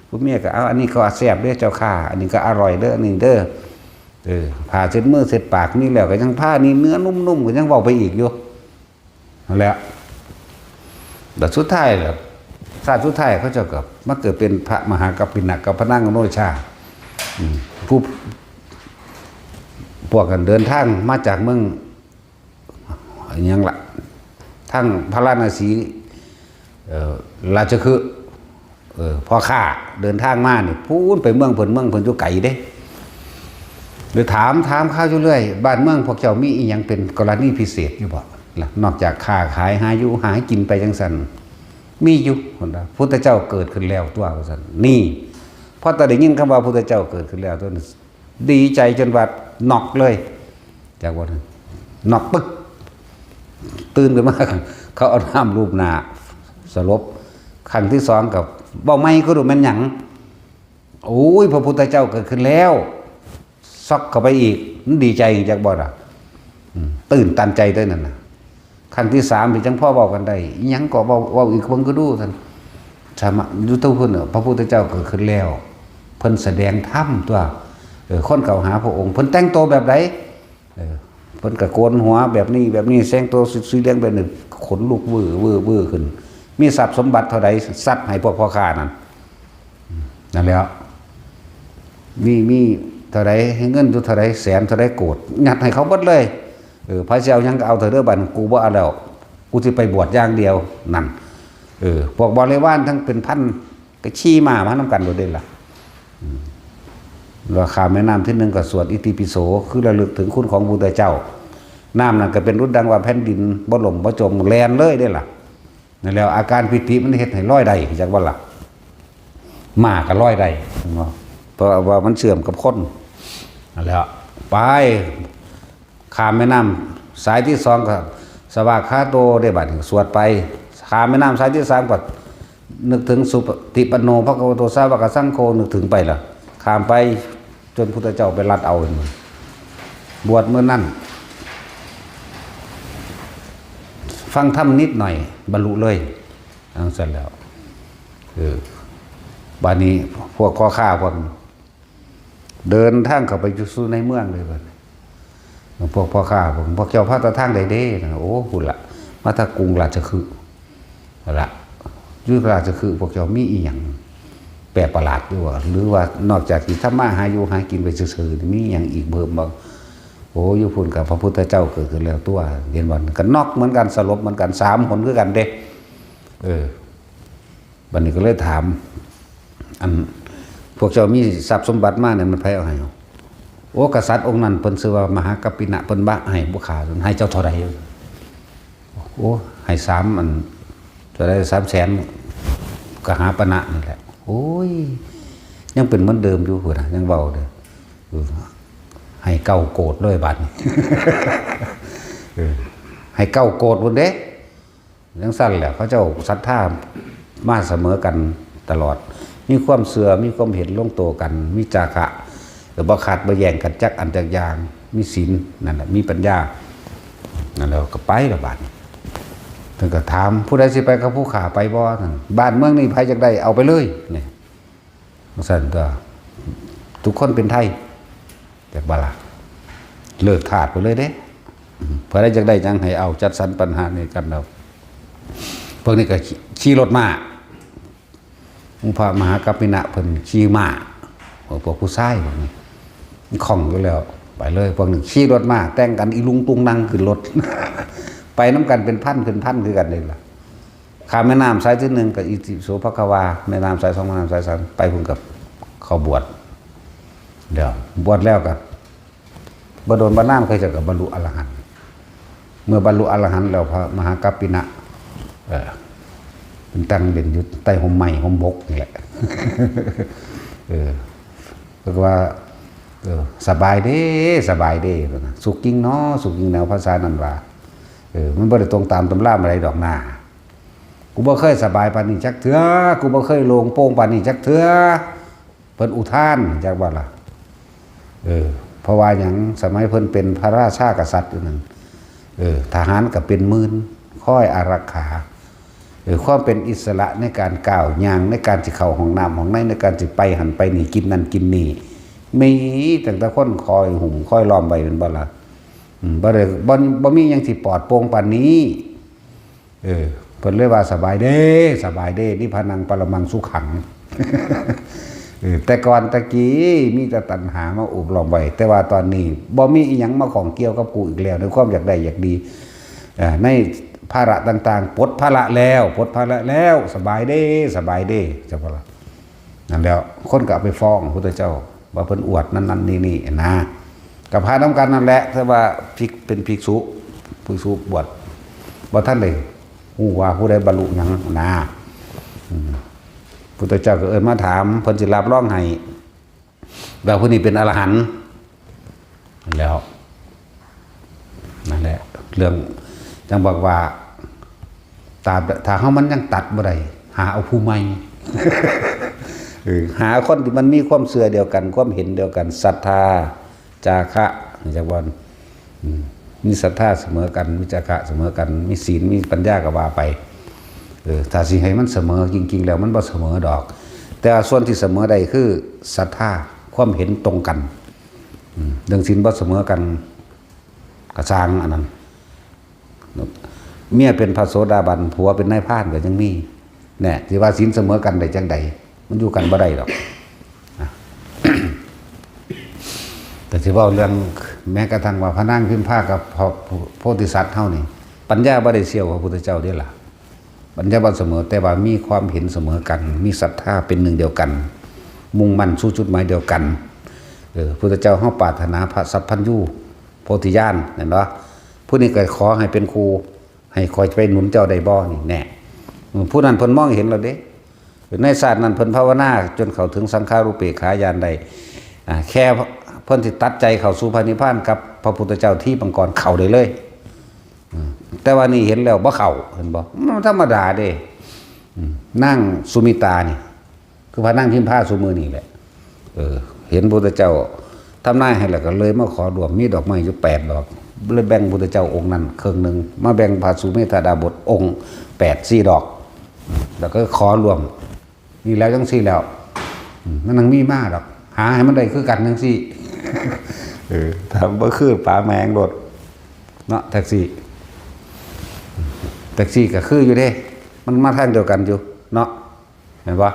ผู้เมียก็เอา อันนี้ก็แซ่บเด้อเจ้าข้า อันนี้ก็อร่อยเด้อ อันนี้เด้อ เออ ผ้าเช็ดมือเช็ดปากมีแล้วก็ยังผ้านี่เนื้อนุ่มๆ ก็ยังเว้าไปอีกอยู่ นั่นแหละ แต่สุดท้ายแหละ ชาติสุดท้ายเขาเจ้าก็มาเกิดเป็นพระมหากัปปินะกับพระนางอโนชา อืม ผู้ พวกกันเดินทางมาจากเมือง อิหยังล่ะ ทางพาราณสี เอ่อ ราชคฤห์ เอ่อ พ่อค้าเดินทางมานี่ พู้นไปเมืองเพิ่น เมืองเพิ่นอยู่ไกลเด้ เลยถาม ถามข่าวอยู่เรื่อย บ้านเมืองพวกเจ้ามีอิหยังเป็นกรณีพิเศษอยู่บ่ล่ะ นอกจากค้าขายหาอยู่หากินไปจังซั่น มีอยู่ พุทธเจ้าเกิดขึ้นแล้วตัว ว่าซั่น นี่ พอแต่ได้ยินคำว่าพุทธเจ้าเกิดขึ้นแล้วตัวนั้น ดีใจจนว่าน็อกเลย จากวันนั้น น็อกปึ๊ก ตื่นขึ้นมา เขาเอาน้ำลูบหน้า สลบ ครั้งที่สองก็เว้าใหม่ คือดูแม่นหยัง โอ้ย พระพุทธเจ้าเกิดขึ้นแล้ว ช็อกเข้าไปอีก มันดีใจจักบ่ล่ะ อืม ตื่นตันใจเด้อนั่นน่ะ ครั้งที่สามนี่จังพอเว้ากันได้ อิหยังก็เว้า เว้าอีกเบิ่งก็ดูซั่น สามารถ อยู่เทิงพุ้นน่ะ พระพุทธเจ้าเกิดขึ้นแล้ว เพิ่นแสดงธรรมตัว เออ คนเข้าหาพระองค์ เพิ่นแต่งตัวแบบใด เออ เพิ่นก็โกนหัวแบบนี้ แบบนี้ แต่งตัวสีเหลืองแบบนี้ ขนลุกวื้อวื้อวื้อขึ้น มีทรัพย์สมบัติเท่าใด ซัดให้พวกพ่อค้านั่น นั่นแหละ มี มีเท่าใด ให้เงินอยู่เท่าใด แสนเท่าใดโกด ยัดให้เขาเบิดเลย เออ ไผสิเอาหยังก็เอาเถอะเด้อ บัดกูบ่เอาแล้ว กูสิไปบวชอย่างเดียว นั่น เออ พวกบริวารทั้งเป็นพัน ก็ขี่ม้ามานำกันโลดเด้ล่ะ อืม แล้วข้ามแม่น้ำทีหนึ่งก็สวดอิติปิโส คือระลึกถึงคุณของพระพุทธเจ้า น้ำนั่นก็เป็นดุจดังว่าแผ่นดินบ่ล่มบ่จม แล่นเลยเด้ล่ะ นั่นแหละ อาการปีติมันเฮ็ดให้ลอยได้ จักว่าล่ะ ม้าก็ลอยได้เนาะ เพราะว่ามันเชื่อมกับคน นั่นแหละ ไป ข้ามแม่น้ำสายที่สองก็ สวากขาโต ได้บัดนี้ สวดไป ข้ามแม่น้ำสายที่สามก็ นึกถึงสุปฏิปันโน ภะคะวะโต สาวกสังโฆ นึกถึงไปล่ะ ข้ามไป จนพุทธเจ้าไปรัดเอา บวชมื้อนั้น ฟังธรรมนิดหน่อย บรรลุเลย จังซั่นแล้ว เออ บัดนี้พวกพ่อค้าพวก เดินทางเข้าไปอยู่สู่ในเมืองเลยบัดนี้ พวกพ่อค้า พวก พวกเจ้าพาแต่ทางใดเด้นะ โอ้ พุ้นละ มาทางกรุงราชคฤห์ นั่นละ อยู่ราชคฤห์ พวกเจ้ามีอีหยังแปลกประหลาดอยู่บ่ หรือว่านอกจากที่ทำมาหาอยู่หากินไปซื่อๆ มีอีหยังอีกเพิ่มบ่ โอ้ อยู่พุ้นก็พระพุทธเจ้าเกิดขึ้นแล้วตัว เห็นบ่ ก็น็อกเหมือนกัน สลบเหมือนกัน สามหนคือกันเด้ เออ บัดนี้ก็เลยถาม อัน พวกเจ้ามีทรัพย์สมบัติมาเนี่ย มันไผเอาให้ โอ้ กษัตริย์องค์นั้นเพิ่นชื่อว่ามหากัปปินะ เพิ่นบ่ให้ผู้ข้า ให้เจ้าเท่าใด โอ้ ให้สามอัน เท่าใด สามแสน กหาปณะนี่แหละ โอ้ย ยังเป็นเหมือนเดิมอยู่พุ้นนะ ยังเว้าเด้อ เออ ให้เก้าโกฏเลยบัดนี้ เออ ให้เก้าโกฏพุ้นเด้ จั่งซั้นแหละ เขาเจ้าศรัทธามาเสมอกันตลอด มีความเชื่อ มีความเห็นลงตัวกัน มีจาคะ ก็บ่ขัดบ่แย้งกันจักอันจักอย่าง มีศีล นั่นแหละ มีปัญญา นั่นแหละ ก็ไปละบัดนี้ เพิ่นก็ถาม ผู้ใดสิไปกับผู้ข้าไปบ่ นั่น บ้านเมืองนี้ไผอยากได้เอาไปเลย นี่ จั่งซั้นตัว ทุกคนเป็นไทย จักบ่ล่ะ เลิกทาสไปเลยเด้ อืม ผู้ใดอยากได้หยังให้เอา จัดสรรปันหาให้กันเอา พวกนี้ก็ขี่ ขี่รถม้า องค์พระมหากัปปินะเพิ่นขี่ม้า พวก พวกผู้ชายพวกนี้ มันคล่องอยู่แล้ว ไปเลย พวกนี้ขี่รถม้า แต่งกันอีลุงตุงนังขึ้นรถ ไปนำกันเป็นพันเป็นพันคือกันเลยล่ะ ข้ามแม่น้ำสายที่หนึ่งก็อิติปิโสภะคะวา แม่น้ำสายสอง แม่น้ำสายสาม ไปพุ้นก็เข้าบวช เดี๋ยว บวชแล้วก็ บ่โดนบ่นานเขาเจ้าก็บรรลุอรหันต์ เมื่อบรรลุอรหันต์แล้ว พระมหากัปปินะ เออ เพิ่นตั้งเด่นอยู่ใต้ฮ่มไม้ฮ่มบกนี่แหละ เออ เพิ่นก็ว่า เออ สบายเด้ สบายเด้ เพิ่นว่า สุขจริงเนาะ สุขจริงแนวภาษานั้นว่า เออ มันบ่ได้ตรงตามตำราอะไรดอกนา กูบ่เคยสบายปานนี้จักเทื่อ กูบ่เคยโล่งโปร่งปานนี้จักเทื่อ เพิ่นอุทาน จักว่าล่ะ เออ เพราะว่าหยัง สมัยเพิ่นเป็นพระราชากษัตริย์อยู่นั่น เออ ทหารก็เป็นหมื่น คอยอารักขา เออ ความเป็นอิสระในการก้าวย่าง ในการสิเข้าห้องน้ำห้องใน ในการสิไปหั้นไปนี่ กินนั่นกินนี่ มีตั้งแต่คนคอยหุ้มคอยล้อมไว้ แม่นบ่ล่ะ อืม บ่ได้ บ่ บ่มีหยังสิปลอดโปร่งปานนี้ เออ เพิ่นเลยว่า สบายเด้ สบายเด้ นิพพานังปรมังสุขัง เออ แต่ก่อนตะกี้มีแต่ตัณหามาโอบล้อมไว้ แต่ว่าตอนนี้บ่มีอิหยังมาข้องเกี่ยวกับกูอีกแล้ว ในความอยากได้อยากดี เอ่อ ในภาระต่างๆ ปลดภาระแล้ว ปลดภาระแล้ว สบายเด้ สบายเด้ จักว่าล่ะ นั่นแหล้ว คนก็เอาไปฟ้องพระพุทธเจ้า ว่าเพิ่นอวดนั่นนั่นนี่นี่นะ ก็พานำกันนั่นแหละ แต่ว่าภิก เป็นภิกษุ ภิกษุบวช บ่ทันได้ฮู้ว่าผู้ใดบรรลุหยังนะ อืม พุทธเจ้าก็เอิ้นมาถาม เพิ่นสิรับรองให้ ว่าผู้นี้เป็นอรหันต์ แล้ว นั่นแหละ เรื่องจั่งบอกว่า ถ้า ถ้าเฮามันยังตัดบ่ได้ หาเอาผู้ใหม่ เออ หาคนที่มันมีความเชื่อเดียวกัน ความเห็นเดียวกัน ศรัทธา จาคะ จักว่า อืม มีศรัทธาเสมอกัน มีจาคะเสมอกัน มีศีล มีปัญญาก็ว่าไป เออ ถ้าสิให้มันเสมอ จริงๆ แล้วมันบ่เสมอดอก แต่ว่าส่วนที่เสมอได้คือศรัทธา ความเห็นตรงกัน อืม เรื่องศีลบ่เสมอกัน ก็ซ่างอันนั้น เมียเป็นพระโสดาบัน ผัวเป็นนายพรานก็ยังมี แน่ สิว่าศีลเสมอกันได้จั่งใด มันอยู่กันบ่ได้ดอก นะ แต่สิเว้าเรื่อง แม้กระทั่งว่าพระนางพิมพากับพระโพธิสัตว์เฮานี่ ปัญญาบ่ได้เสี้ยวกับพระพุทธเจ้าเด้ล่ะ ปัญญาบ่เสมอ แต่ว่ามีความเห็นเสมอกัน มีศรัทธาเป็นหนึ่งเดียวกัน มุ่งมั่นสู่จุดหมายเดียวกัน เออ พุทธเจ้าเฮาปรารถนาพระสัพพัญญูโพธิญาณ แม่นบ่ ผู้นี้ก็ขอให้เป็นครู ให้ข้อยไปหนุนเจ้าได้บ่ นี่แน่ อืม ผู้นั้นเพิ่นมองเห็นแล้วเด้ ในชาตินั้นเพิ่นภาวนาจนเข้าถึงสังขารูปเปกขาญาณได้ อ่า แค่เพิ่นสิตัดใจเข้าสู่พระนิพพานกับพระพุทธเจ้าทีปมังกรเข้าได้เลย อืม แต่ว่านี่เห็นแล้วบ่เข้า เห็นบ่ มันธรรมดาเด้ อืม นางสุมิตานี่ คือพระนางพิมพาซุมื้อนี่แหละ เออ เห็นพุทธเจ้าทำนายให้แล้วก็เลยมาขอร่วม มีดอกไม้อยู่แปดดอก เลยแบ่งพุทธเจ้าองค์นั้นครึ่งหนึ่ง มาแบ่งพระสุเมธาดาบสองค์แปด สี่ดอก แล้วก็ขอร่วม นี่แล้วจั่งซี้แล้ว อืม มันยังมีมาดอก ห หาให้มันได้คือกันจังซี่ เออ ถ้าบ่คือป๋าแมงโลดเนาะ แท็กซี่ แท็กซี่ก็คืออยู่เด้ มันมาทางเดียวกันอยู่เนาะ เห็นปะ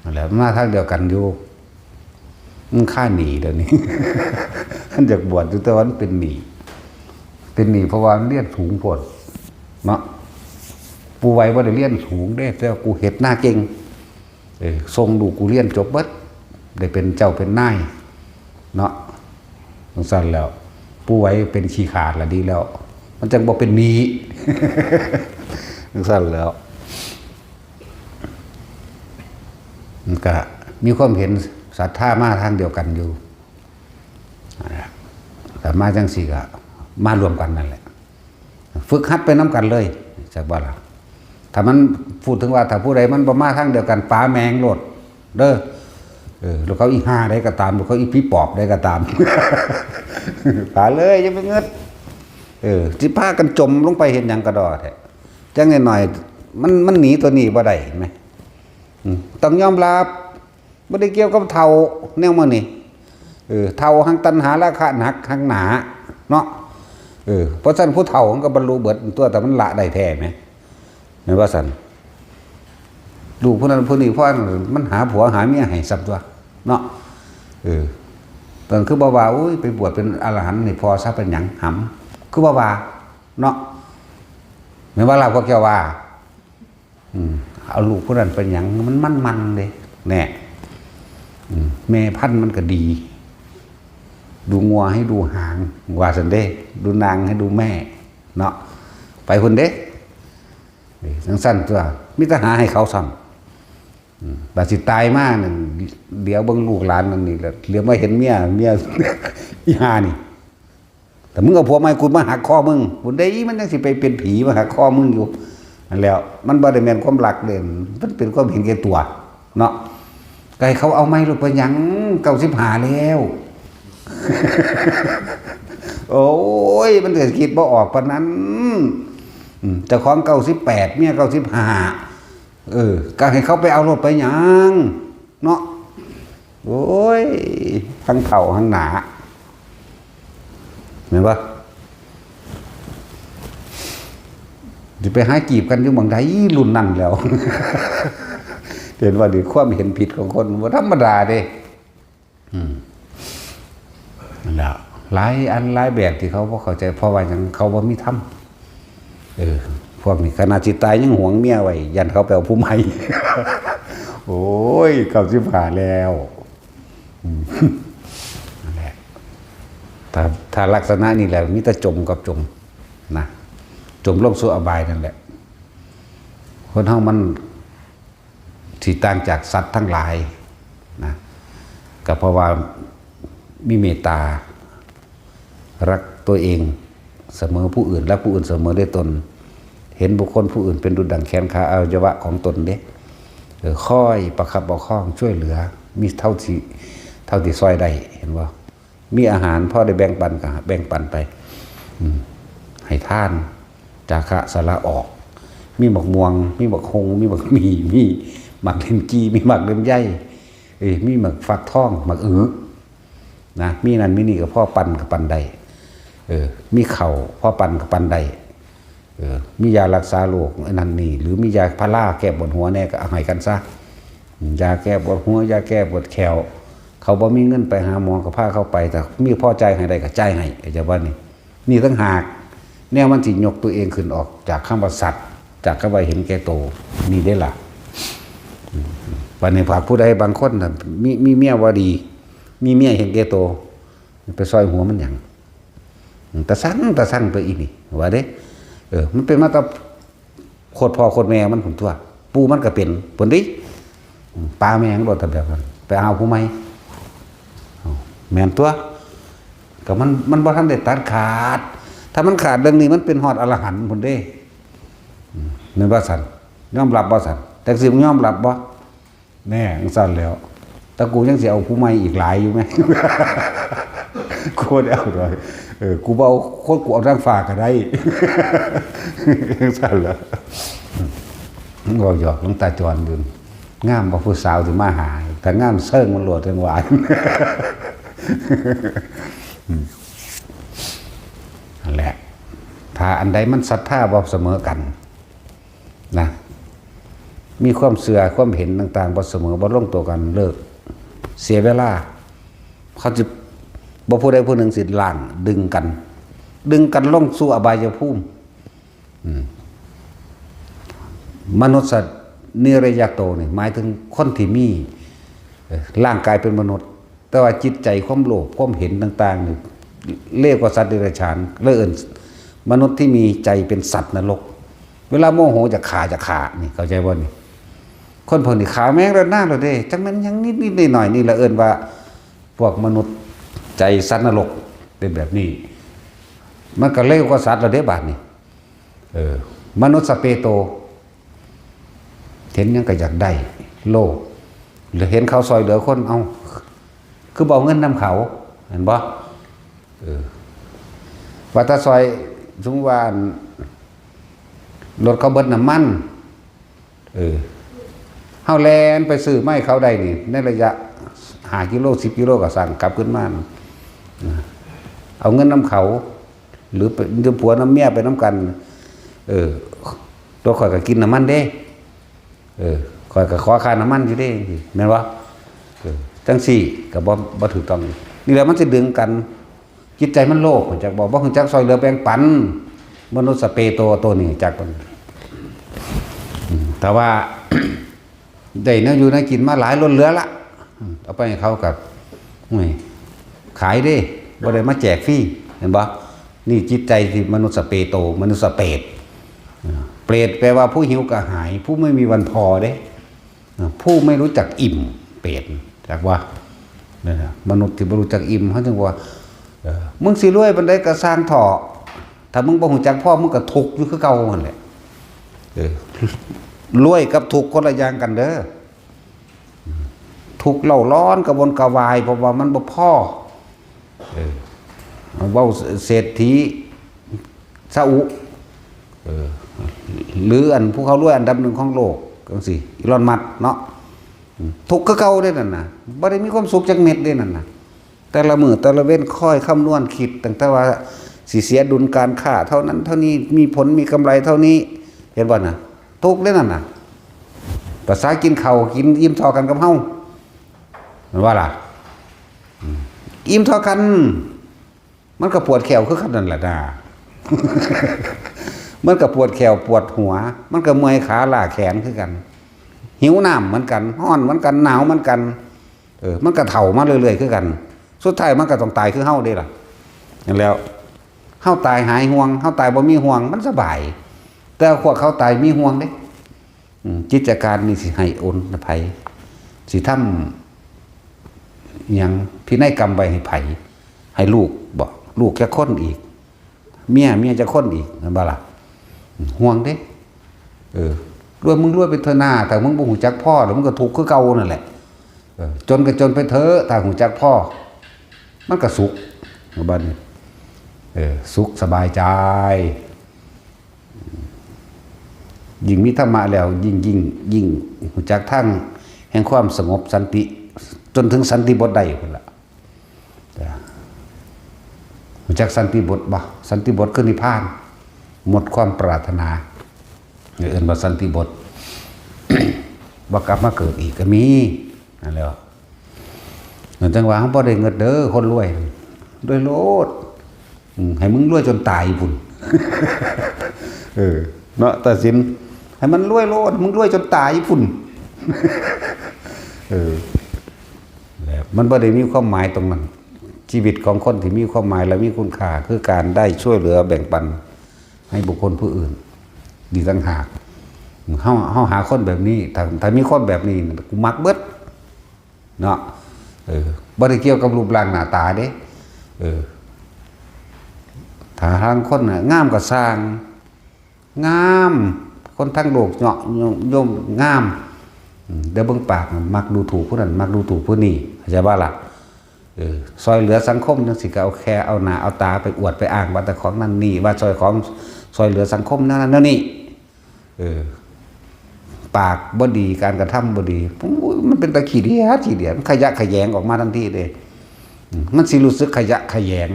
นั่นแหละ มันมาทางเดียวกันอยู่ มันค่าหนีเดี๋ยวนี้ มันอยากบวชอยู่แต่ว่ามันเป็นหนี้ เป็นหนี้เพราะว่ามันเรียนสูงโพดเนาะ ปู่ไหวบ่ได้เรียนสูงเด้ แต่ว่ากูเฮ็ดนาเก่ง เออ ส่งลูกกูเรียนจบเบิด ได้เป็นเจ้าเป็นนายเนาะ จังซั่นแล้ว ปู่ไหวเป็นขี้ข้าละดีแล้ว มันจั่งบ่เป็นหนี้ จังซั่นแล้ว มันก็มีความเห็นศรัทธามาทางเดียวกันอยู่ นั่นแหละ แต่มาจังซี่ก็มารวมกันนั่นแหละ ฝึกหัดไปนำกันเลย จักบ่ล่ะ ถ้ามันพูดถึงว่าถ้าผู้ใดมันบ่มาทางเดียวกัน ป๋าแมงโลด เด้อ เออ ลูกเขาอีห่าใดก็ตาม ลูกเขาอีผีปอบใดก็ตาม ป๋าเลย อย่าไปเงิด เออ สิพากันจมลงไปเฮ็ดหยังกะด้อแท้ จั่งน้อยๆ มัน มันหนีตัวนี้บ่ได้ เห็นไหม อืม ต้องยอมรับ บ่ได้เกี่ยวกับเฒ่าแนวมื้อนี้ เออ เฒ่าหั้งตัณหาราคะหนักหั้งหนาเนาะ เออ เพราะฉะนั้นผู้เฒ่ามันก็บรรลุเบิดตัว แต่มันละได้แท้แหม แม่นว่าซั่น ลูกผู้นั้นผู้นี้ เพราะมันหาผัวหาเมียให้ซ้ำตัวเนาะ เออ เพิ่นคือบ่ว่า โอ้ย ไปบวชเป็นอรหันต์นี่ พอซะเป็นหยังหำ คือบ่ว่าเนาะ แม่นว่าล่ะ พวกเจ้าว่า อืม เอาลูกผู้นั้นเป็นหยัง มันมันมันเด้ แน่ อืม แม่พันธุ์มันก็ดี ดูงัวให้ดูหาง ว่าซั่นเด้ ดูนางให้ดูแม่ เนาะ ไปพุ้นเด้ นี่จั่งซั่นตัว มีแต่หาให้เขาซ้ำ อืม บาดสิตายมานั่น เดี๋ยวเบิ่งลูกหลานนั่นนี่แหละ เหลือมาเห็นเมีย เมีย อีห่านี่ แต่มึงเอาผัวใหม่กูมาหักคอมึง พุ้นเด้ มันจั่งสิไปเป็นผีมาหักคอมึงอยู่ นั่นแหล้ว มันบ่ได้แม่นความรักเด้ มันเป็นความเห็นแก่ตัว เนาะ ก็ให้เขาเอาใหม่โลด เป็นหยัง เก้าสิบห้าแล้ว โอ้ย มันก็คิดบ่ออกปานนั้น อืม เจ้าของเก้าสิบแปด เมียเก้าสิบห้า เออ ก็ให้เขาไปเอาโลด เป็นหยัง เนาะ โอ้ย ทั้งเฒ่าทั้งหนา แม่นบ่ สิไปหาจีบกันอยู่หม่องใดรุ่นนั้นแล้ว เห็นว่านี่ความเห็นผิดของคนบ่ธรรมดาเด้ อืม นั่นแหละ หลายอันหลายแบบที่เขาบ่เข้าใจ เพราะว่าหยัง เขาบ่มีธรรม เออ พวกนี้ขนาดสิตายยังหวงเมียไว้ ย่านเขาไปเอาผู้ใหม่ โอ้ย เก้าสิบห้าแล้ว อืม นั่นแหละ ถ้า ถ้าลักษณะนี้แหละ มีแต่จมกับจม นะ จมลงสู่อบายนั่นแหละ คนเฮามันสิต่างจากสัตว์ทั้งหลาย นะ ก็เพราะว่ามีเมตตา รักตัวเอง เสมอผู้อื่น รักผู้อื่นเสมอด้วยตน เห็นบุคคลผู้อื่นเป็นดุจดั่งแขนขาอวัยวะของตนเด้ เออ คอยประคับประคองช่วยเหลือ มีเท่าที่ เท่าที่ซอยได้ เห็นบ่ มีอาหารพอได้แบ่งปันก็แบ่งปันไป อืม ให้ทาน จาคะสละออก มีหมากม่วง มีหมากฮง มีหมากหมี่ มีหมากลิ้นจี่ มีหมากลำไย เอ้ย มีหมากฟักทอง หมากอึ นะ มีนั่นมีนี่ก็พอปันก็ปันได้ เออ มีข้าวพอปันก็ปันได้ เออ มียารักษาโรคอันนั้นนี่ หรือมียาพาราแก้ปวดหัวแน่ก็เอาให้กันซะ ยาแก้ปวดหัว ยาแก้ปวดแข้ว เขาบ่มีเงินไปหาหมอก็พาเขาไป แต่มีพอจ่ายให้ได้ก็จ่ายให้ เข้าใจบ่นี่ นี่ต่างหาก แนวมันสิยกตัวเองขึ้นออกจากคำว่าสัตว์ จากคำว่าเห็นแก่โต นี่เด้ล่ะ อืม บัดนี้หากผู้ใดบางคนน่ะ มี มีเมียบ่ดี มีเมียเห็นแก่โต ไปซอยหัวมันหยัง ตาสั่ง ตาสั่งตัวอีนี่ ว่าเด้ เออ มันเป็นมาแต่โคตรพ่อโคตรแม่มันพุ้นตัว ปู่มันก็เป็นพุ้นติ อืม ป๋าแมงโลด ถ้าแบบนั้น ไปเอาผู้ใหม่ เอา แม่นตัว ก็มัน มันบ่ทันได้ตัดขาด ถ้ามันขาดเรื่องนี้ มันเป็นฮอดอรหันต์พุ้นเด้ อืม แม่นว่าซั่น ยอมรับบ่ซั่น จักสิมึงยอมรับบ่ แน่ จั่งซั่นแล้ว แต่กูยังสิเอาผู้ใหม่อีกหลายอยู่แหม กูบ่ได้เอาดอก เออ กูบ่เอาคน กูเอาทางฟ้าก็ได้ จั่งซั่นแล้ว เว้าหยอกหลวงตาจรอยู่ งามบ่ผู้สาวสิมาหา ถ้างามเซิงมันโลดจั่งหวาน นั่นแหละ ถ้าอันใดมันศรัทธาบ่เสมอกันนะ มีความเชื่อความเห็นต่างๆบ่เสมอ บ่ลงตัวกัน เลิก เสียเวลา เขาจะ บ่ผู้ใดผู้หนึ่งสิล้างดึงกัน ดึงกันลงสู่อบายภูมิ อืม มนุษย์นิรยาโตนี่หมายถึงคนที่มี เอ่อ ร่างกายเป็นมนุษย์ แต่ว่าจิตใจความโลภความเห็นต่างๆนี่เลวกว่าสัตว์เดรัจฉาน เลยเอิ้นมนุษย์ที่มีใจเป็นสัตว์นรก เวลาโมโหจะฆ่าจะฆ่านี่ เข้าใจบ่นี่ คนพวกนี้ฆ่าแม่งแล้วหน้าเราเด้ จังแม่นหยังนิดๆหน่อยๆนี่ละเอิ้นว่า พวกมนุษย์ใจสัตว์นรกเป็นแบบนี้ มันก็เลวกว่าสัตว์แล้วเด้บาดนี้ เออ มนุษย์สเปโต เห็นหยังก็อยากได้ โลภ หรือเห็นเขาซอยเหลือคน เอ้า คือบ่เอาเงินนำเขา เห็นบ่ เออ ว่าแต่ซอย สมมุติว่า รถเขาเบิดน้ำมัน เออ เฮาแล่นไปซื้อมาให้เขาได้นี่ ในระยะห้ากิโล สิบกิโลก็สั่งกลับขึ้นมา เอาเงินนำเขา หรือไป หรือผัวนำเมียไปนำกัน เออ ตัวข้อยก็กินน้ำมันเด้ เออ ข้อยก็ขอค่าน้ำมันอยู่เด้ แม่นบ่ เออ จั่งซี้ก็บ่ บ่ถูกต้อง นี่แหละมันสิดึงกัน จิตใจมันโลภ รู้จักบ่ บ่รู้จักซอยเหลือแบ่งปัน มนุษย์สเปโตตัวนี้จักมัน อืม แต่ว่า ได้แนวอยู่แนวกินมาหลายล้นเหลือละ อืม เอาไปให้เขากับ โอ้ย ขายเด้ บ่ได้มาแจกฟรี เห็นบ่ นี่จิตใจที่มนุษย์สเปโต มนุษย์สเปรต อ่า เปรตแปลว่าผู้หิวกระหาย ผู้ไม่มีวันพอเด้ อ่า ผู้ไม่รู้จักอิ่ม เปรต จักว่า นั่นน่ะ มนุษย์ที่บ่รู้จักอิ่ม เขาจึงว่า เออ มึงสิรวยปานใดก็ซ่างเถาะ ถ้ามึงบ่รู้จักพอ มึงก็ทุกข์อยู่คือเก่าหั่นแหละ เออ รวยกับทุกข์คนละอย่างกันเด้อ ทุกข์เล่าร้อนกระวนกระวาย เพราะว่ามันบ่พอ เออ เว้าเศรษฐีซาอุ เออ หรืออันผู้เขารวยอันดับหนึ่งของโลกจั่งซี้ อีลอนมัสก์เนาะ ทุกข์คือเก่าเด้นั่นน่ะ บ่ได้มีความสุขจักเม็ดเด้นั่นน่ะ แต่ละมื้อแต่ละเว็นคอยคำนวณคิด ตั้งแต่ว่าสิเสียดุลการค้าเท่านั้นเท่านี้ มีผลมีกำไรเท่านี้ เห็นบ่น่ะ ทุกข์เด้นั่นน่ะ ภาษากินข้าวกินอิ่มเท่ากันกับเฮา แม่นบ่ล่ะ อืม อิ่มเท่ากัน มันก็ปวดแข้วคือกันนั่นแหละนะ มันก็ปวดแข้วปวดหัว มันก็เมื่อยขาล้าแขนคือกัน หิวน้ำเหมือนกัน ร้อนเหมือนกัน หนาวเหมือนกัน เออ มันก็เฒ่ามาเรื่อยๆคือกัน สุดท้ายมันก็ต้องตายคือเฮาเด้ล่ะ นั่นแหล้ว เฮาตายหายห่วง เฮาตายบ่มีห่วง มันสบาย แต่พวกเขาตายมีห่วงเด้ อืม กิจการนี่สิให้โอนให้ไผ สิทำหยังพินัยกรรมไว้ให้ไผ ให้ลูกบ่ ลูกจักคนอีก เมีย เมียจักคนอีก แม่นบ่ล่ะ อืม ห่วงเด้ เออ รวยมึงรวยไปเถอะนา ถ้ามึงบ่รู้จักพอ แล้วมึงก็ทุกข์คือเก่านั่นแหละ เออ จนก็จนไปเถอะ ถ้ารู้จักพอ มันก็สุข บัดนี้ เออ สุขสบายใจ ยิ่งมีธรรมะแล้ว ยิ่ง ยิ่ง ยิ่งรู้จักทางแห่งความสงบสันติ จนถึงสันติบทได้พุ้นล่ะ จ้ะ รู้จักสันติบทบ่ สันติบทคือนิพพาน หมดความปรารถนา เอิ้นว่าสันติบท บ่กลับมาเกิดอีกก็มี นั่นแหละ นั่นจั่งว่าเฮาบ่ได้เงินเด้อ คนรวย รวยโลด อืม ให้มึงรวยจนตายพุ้น เออ เนาะ ตัดสิน ให้มันรวยโลด มึงรวยจนตายพุ้น เออ แล้วมันบ่ได้มีความหมายตรงนั้น ชีวิตของคนที่มีความหมายและมีคุณค่า คือการได้ช่วยเหลือแบ่งปันให้บุคคลผู้อื่น ดีต่างหาก เฮา เฮาหาคนแบบนี้ ถ้า ถ้ามีคนแบบนี้ กูมักเบิด เนาะ เออ บ่ได้เกี่ยวกับรูปร่างหน้าตาเด้ เออ ถ้าทางคนน่ะ งามก็ซ่าง งาม คนทั้งโลกเนาะ ยม ยมงาม อืม เดี๋ยวเบิ่งปากน่ะ มักดูถูกผู้นั้น มักดูถูกผู้นี้ เข้าใจบ่ล่ะ เออ ซอยเหลือสังคมจั่งซี้ก็เอาแค่เอาหน้าเอาตาไปอวดไปอ้างว่าแต่ของนั่นนี่ ว่าซอยของ ซอยเหลือสังคมนั่นนั่นนี่ เออ ปากบ่ดี การกระทำบ่ดี โอ้ย มันเป็นตาขี้เดียดขี้เดียด มันขยะแขยงออกมาทันทีเลย อืม มันสิรู้สึกขยะแขยง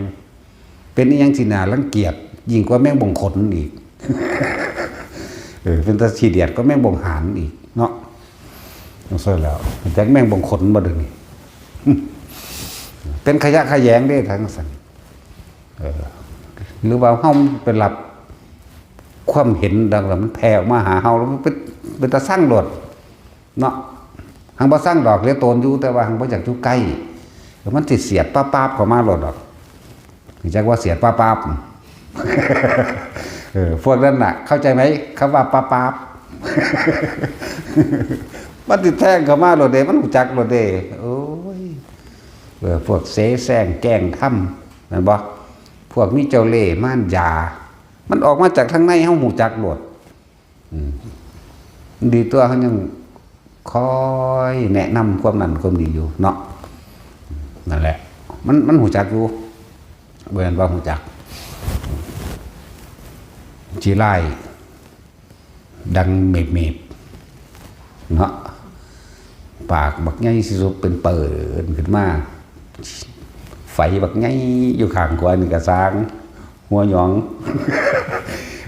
เป็นอิหยังที่น่ารังเกียจ ยิ่งกว่าแมงบงขนอีก เออ เป็นตาขี้เดียดกว่าแมงบงหานอีกเนาะ จั่งซั่นแล้ว จักแมงบงขนบ่เดี๋ยวนี้ เป็นขยะแขยงเด้ ทั้งซั่น เออ หรือว่าเฮาไปรับความเห็นดังนั้น มันแผ่ออกมาหาเฮา แล้วมันเป็น เป็นตาซังโลดเนาะ หังบ่ซังดอก เหลือตนอยู่ แต่ว่าหังบ่อยากอยู่ใกล้ แล้วมันสิเสียดป๊าบๆเข้ามาโลดดอก จักว่าเสียดป๊าบๆ เออ พวกนั้นน่ะ เข้าใจไหม คำว่าป๊าบๆ มันสิแทงเข้ามาโลดเด้ มันรู้จักโลดเด้ โอ้ย เออ พวกเสแสร้งแกล้งทำ แม่นบ่ พวกมีเจ้าเล่ห์มารยา มันออกมาจากทางใน เฮารู้จักโลด อืม ดีตัว เฮายังคอยแนะนำความนั้นความนี้อยู่เนาะ นั่นแหละ มัน มันรู้จักอยู่ บ่แม่นว่ารู้จัก ขี้ร้าย ดังเมบๆ เนาะ ปากบักใหญ่สิสุดเป็นเปิดขึ้นมา ไฝบักใหญ่อยู่ข้างขวานี่กะซ่าง หัวหยอง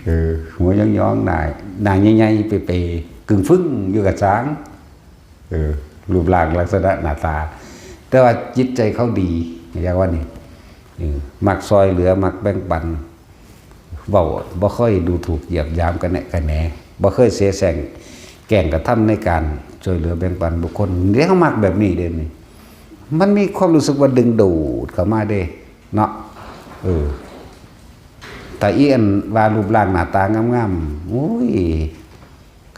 เออ หัวหยองๆ หน้า หน้าใหญ่ๆ เปๆ กึ่งฟึ่งอยู่กะซ่าง เออ รูปร่างลักษณะหน้าตา แต่ว่าจิตใจเขาดี อย่างว่านี่ เออ มักซอยเหลือ มักแบ่งปัน เว้าบ่เคยดูถูกเหยียดหยามกะแนะกะแหน บ่เคยเสแสร้งแกล้งกระทำในการช่วยเหลือแบ่งปันบุคคล เฮามักแบบนี้เด้นี่ มันมีความรู้สึกว่าดึงดูดเข้ามาเด้เนาะ เออ แต่อีอันว่ารูปร่างหน้าตางามๆ โอ้ย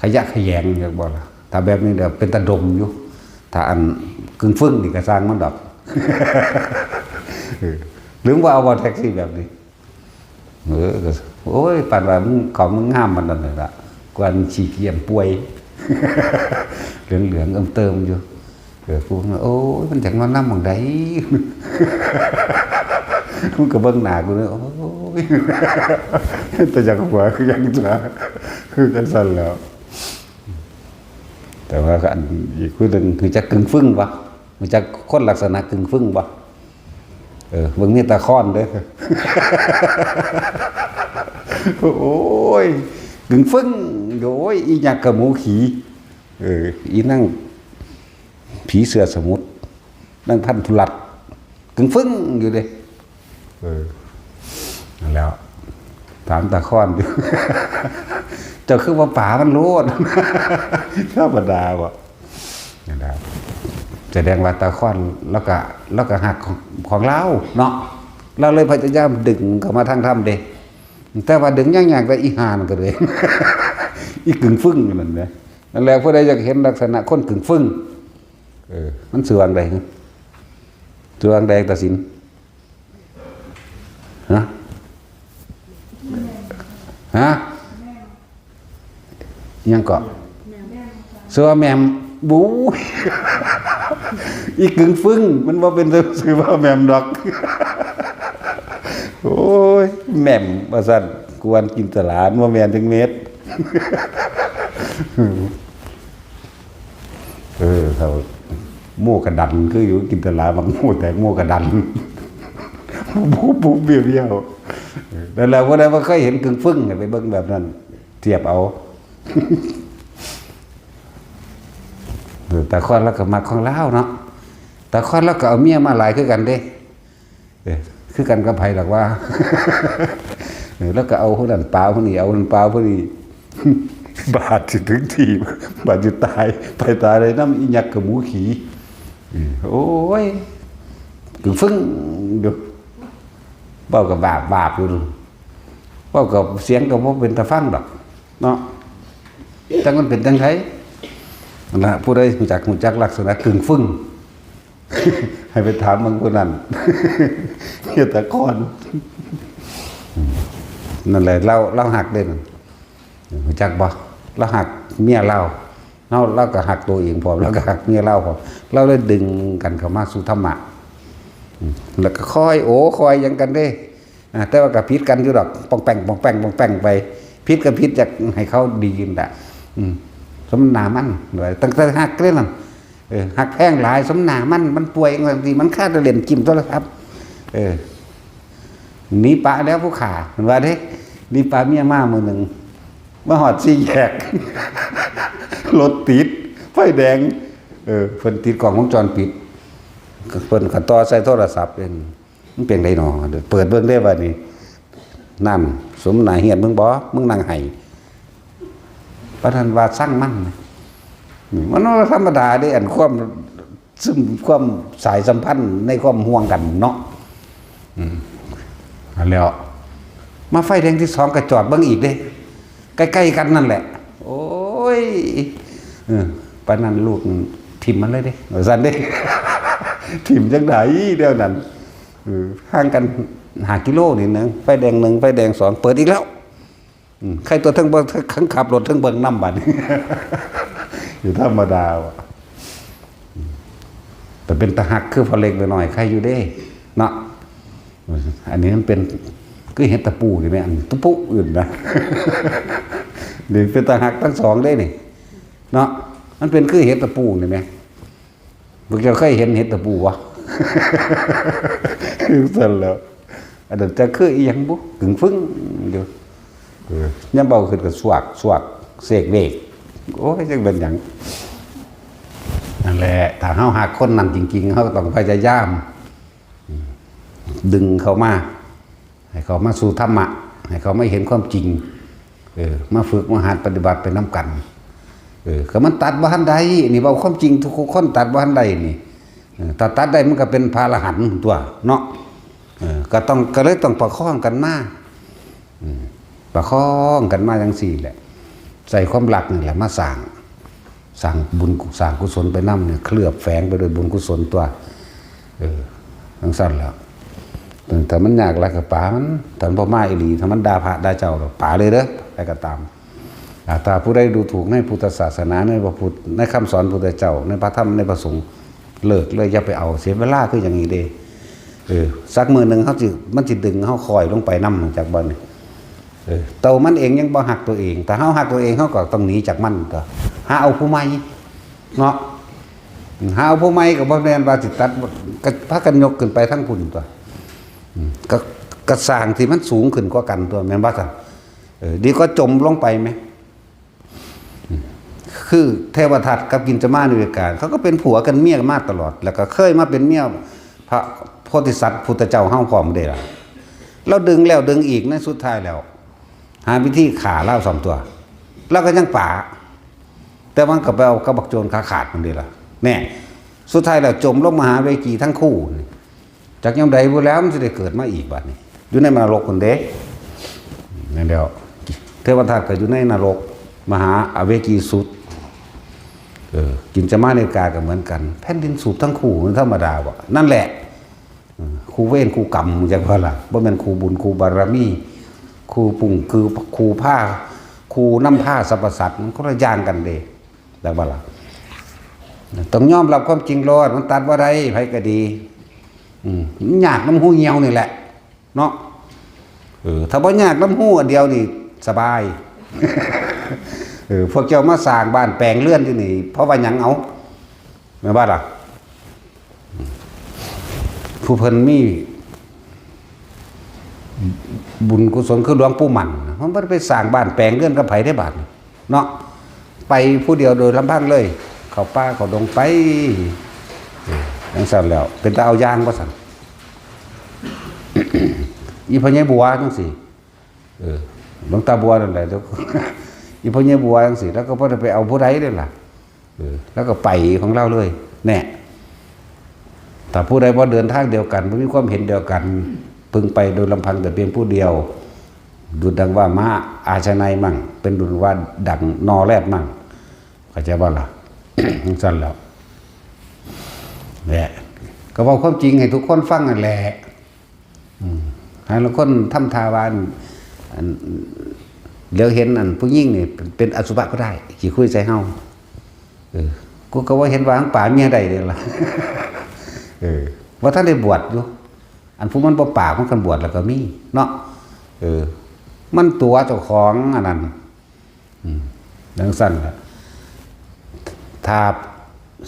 ขยะแขยง อยากบอกล่ะ ถ้าแบบนี้เดี๋ยวเป็นตาดมอยู่ ถ้าอันกึ่งฟึ่งนี่กะซ่างมันดอก เออ หรือว่าเอาบ่แท็กซี่แบบนี้ เออ ก็ โอ้ย ปานว่ามึง ของมึงงามมันนั่นแหละ กว่าขี้เกียจป่วย เหลืองๆ เอิ้มเติมอยู่ เออ กูว่า โอ้ย มันจักมานำหม่องใด มึงก็เบิ่งหน้ากูเลย โอ้ย แต่อยากหัวคือหยังจ้า คือจั่งซั่นแหล้ว แต่ว่าอันอีกผู้หนึ่ง รู้จักกึ่งฟึ่งบ่ รู้จักคนลักษณะกึ่งฟึ่งบ่ เออ เบิ่งมีตาค้อนเด้อ โอ้ย กึ่งฟึ่ง โอ้ย อีหยังกับหมูขี่ เออ อีนางผีเสื้อสมุทร นางพันธุรัตน์ กึ่งฟึ่งอยู่เด้ เออ นั่นแหล้ว ถามตาค้อนอยู่ เจ้าคือว่าป๋ามันโลด ธรรมดาบ่ นั่นแหละ แสดงว่าตาค้อน แล้วก็ แล้วก็ฮักของ ของลาวเนาะ ลาวเลยพยายามดึงเข้ามาทางธรรมเด้ แต่ว่าดึงยากๆ แต่อีห่านั่นก็เลย อีกึ่งฟึ่งนั่นแหละ นั่นแหละ ผู้ใดอยากเห็นลักษณะคนกึ่งฟึ่ง เออ มันชื่อว่าจั่งใด ชื่อว่าจั่งใด ตาสิน ฮะ ฮะ ยังเกาะ ชื่อว่าแหม่ม บู๊ย อีกึ่งฟึ่ง มันบ่เป็นชื่อว่าแหม่มดอก โอ้ย แหม่ม ว่าซั่น กวนกินตลาด บ่แม่นจักเม็ด เออ เขา โม่กระดัน คืออยู่กินตลาด บักโม่แตก โม่กระดัน ปุ๊บปุ๊บเบี้ยวเบี้ยว เออ นั่นแหละ ผู้ใดบ่เคยเห็นกึ่งฟึ่ง ไปเบิ่งแบบนั้น เทียบเอา เออ ตาค้อนลาวก็มักของลาวเนาะ ตาค้อนลาวก็เอาเมียมาหลายคือกันเด้ เออ คือกันกับไผดอกว่า เออ ลาวก็เอาผู้นั้นปาผู้นี้ เอาผู้นั้นปาผู้นี้ บาดสิถึงที่ บาดสิตาย ไปตายเลยนำอีหยังกับหมูขี่ เออ โอ้ย กึ่งฟึ่งอยู่ เว้ากับบาปบาปอยู่ เว้ากับเสียงก็บ่เป็นตาฟังดอก เนาะ จักมันเป็นจั่งใด นั่นล่ะ ผู้ใดรู้จัก รู้จักลักษณะกึ่งฟึ่ง ให้ไปถามเบิ่งผู้นั้น เฮ็ดตาค้อน นั่นแหละ ลาว ลาวฮักเด้นั่น รู้จักบ่ ลาวฮักเมียลาว ลาว ลาวก็ฮักตัวเองพร้อม ลาวก็ฮักเมียลาวพร้อม ลาวเลยดึงกันเข้ามาสู่ธรรมะ อืม แล้วก็คอยโอ้คอยหยังกันเด้ อ่า แต่ว่าก็ผิดกันอยู่ดอก ป่องแป่ง ป่องแป่ง ป่องแป่งไป ผิดก็ผิด อยากให้เขาดีนั่นแหละ อืม สมหน้ามัน ตั้งแต่ฮักเด้นั่น เออ ฮักแพงหลาย สมหน้ามัน มันป่วยจั่งซี้ มันคาแต่เล่นจิ้มโทรศัพท์ เออ หนีปะแล้วผู้ข้า เพิ่นว่าเด้ หนีปะเมียมามื้อหนึ่ง มาฮอดสี่แยก รถติด ไฟแดง เออ เพิ่นติดกล้องวงจรปิด เพิ่นก็ต่อใส่โทรศัพท์เด้ มันเป็นได๋น้อ เปิดเบิ่งเด้บัดนี้ นั่น สมหน้าเฮียนมึงบ่ มึงนั่งไห้ ปานนั้นว่าซังมัน อืม มันบ่ธรรมดาเด้ อันความ ซึ่งความสายสัมพันธ์ในความห่วงกันเนาะ อืม อันแล้ว มาไฟแดงที่สองก็จอดเบิ่งอีกเด้ ใกล้ๆกันนั่นแหละ โอ้ย เออ ปานนั้นลูกถิ่มมันเลยเด้ ว่าซั่นเด้ ถิ่มจั่งใด๋เดี๋ยวนั้น เออ ห่างกันห้ากิโลนี่หนึ่ง ไฟแดงหนึ่ง ไฟแดงสอง เปิดอีกแล้ว อืม ใครตัวเทิงเบิ่ง เทิงขับรถเทิงเบิ่งนำบัดนี้ อยู่ธรรมดาว่ะ อืม แต่เป็นตาฮักคือพ่อเล็กแม่น้อย ใครอยู่เด้ เนาะ อันนี้มันเป็น คือเห็ดตะปูนี่แหม อันตะปูอื่นนะ นี่เป็นตาฮักทั้งสองเด้นี่ เนาะ มันเป็นคือเห็ดตะปูนี่แหม พวกเจ้าเคยเห็นเห็ดตะปูบ่ คือซั่นแหล้ว อันนั้นจะคืออีหยังบุ กึ่งฟึ่งอยู่ เออ ยามเว้าขึ้นก็สวก สวก เสกเวก โอ้ย จักเป็นหยัง นั่นแหละ ถ้าเฮาฮักคนนั้นจริงๆ เฮาก็ต้องพยายาม อืม ดึงเขามา ให้เขามาสู่ธรรมะ ให้เขามาเห็นความจริง เออ มาฝึกมาหัดปฏิบัติไปนำกัน เออ ก็มันตัดบ่ทันได้ นี่เว้าความจริง ทุกคนตัดบ่ทันได้นี่ เออ ถ้าตัดได้มันก็เป็นพระอรหันต์ตั๊วเนาะ เออ ก็ต้อง ก็เลยต้องประคองกันมา อืม ประคองกันมาจั่งซี้แหละ ใช้ความรักนี่แหละมาสร้าง สร้างบุญกุ- สร้างกุศลไปนำเนี่ย เคลือบแฝงไปด้วยบุญกุศลตั๊ว เออ จั่งซั่นแหละ ถ้ามันยากหลายก็ปามัน ถ้ามันบ่มาอีหลี ถ้ามันด่าพระด่าเจ้า ก็ปาเลยเด้อ ใครก็ตาม อ่า ถ้าผู้ใดดูถูกในพุทธศาสนา ในพระพุทธ ในคำสอนพุทธเจ้า ในพระธรรม ในพระสงฆ์ เลิกเลย อย่าไปเอา เสียเวลาคือหยังนี้เด้ เออ สักมื้อหนึ่งเฮาสิ มันสิดึงเฮาค่อยลงไปนำ จักบ่นี่ เออ ตัวมันเองยังบ่ฮักตัวเอง ถ้าเฮาฮักตัวเอง เฮาก็ต้องหนีจากมันตั๊ว หาเอาผู้ใหม่ เนาะ หาเอาผู้ใหม่ก็บ่แม่นว่าสิตัด ก็พากันยกขึ้นไปทั้งพุ้นตั๊ว อืม ก็ ก็สร้างที่มันสูงขึ้นกว่ากันตั๊ว แม่นบ่ซั่น เออ ดีกว่าจมลงไปแหม อืม คือเทวทัตกับกินจมานิเวกา เขาก็เป็นผัวกันเมียกันมาตลอด แล้วก็เคยมาเป็นเมียพระโพธิสัตว์พุทธเจ้าเฮาพร้อมเด้ล่ะ ลาวดึงแล้วดึงอีก ในสุดท้ายแล้ว หาวิธีฆ่าลาวสองตั๊ว ลาวก็ยังป๋า แต่มันก็ไปเอากับบักโจรขาขาดมันเด้ล่ะ แน่ สุดท้ายแล้วจมลงมหาเวจีทั้งคู่นี่ จักยามใดพุ้นแหล้วมันสิได้เกิดมาอีกบัดนี้ อยู่ในนรกพุ้นเด้ นั่นแหล้ว เทวทัตก็อยู่ในนรก มหาอเวจีสุด เออ กินจมานิเวกาก็เหมือนกัน แผ่นดินสูบทั้งคู่ มันธรรมดาบ่ นั่นแหละ เออ คู่เวรคู่กรรม จักว่าล่ะ บ่แม่นคู่บุญคู่บารมี คู่ปุ้ง คือคู่พา คู่นำพาสรรพสัตว์ มันคนละอย่างกันเด้ จักว่าล่ะ ต้องยอมรับความจริงโลด มันตัดบ่ได้ ไผก็ดี อืม มันยากนำฮูเหี่ยวนี่แหละ เนาะ เออ ถ้าบ่ยากนำฮูอันเดียวนี่สบาย เออ พวกเจ้ามาสร้างบ้านแปลงเรือนอยู่นี่ เพราะว่าหยังเอา แม่นบ่ล่ะ ผู้เพิ่นมีบุญกุศลคือหลวงปู่หมั่น มันบ่ได้ไปสร้างบ้านแปลงเรือนกับไผเด้บาดนี้ เนาะ ไปผู้เดียวโดยลำพังเลย เข้าป่าเข้าดงไป เออ จั่งซั่นแล้ว เป็นตาเอาอย่างบ่ซั่น อีพ่อใหญ่บัวจั่งซี้ เออ หลวงตาบัวนั่นแหละ อีพ่อใหญ่บัวจั่งซี้ ลาวก็บ่ได้ไปเอาผู้ใดเด้ล่ะ เออ ลาวก็ไปของลาวเลย แน่ ถ้าผู้ใดบ่เดินทางเดียวกัน บ่มีความเห็นเดียวกัน พึงไปโดยลำพังแต่เพียงผู้เดียว ดุจดังว่าม้าอาชาไนยมั่ง เป็นดุจว่าดังนอแรดมั่ง เข้าใจบ่ล่ะ จั่งซั่นแล้ว แหละ ก็เว้าความจริงให้ทุกคนฟังนั่นแหละ อืม หาลางคนทำท่าว่าอัน อัน เหลียวเห็นอันผู้หญิงนี่เป็น เป็นอสุภะก็ได้ ขี้คุยใส่เฮา เออ กูก็ว่าเห็นว่าหางป๋าเมียได้เด้ล่ะ เออ ว่าทันได้บวชอยู่ อันผู้มันบ่ปากมันคันบวชแล้วก็มี เนาะ เออ มันตั๋วเจ้าของอันนั้น อืม จั่งซั่นล่ะ ถ้า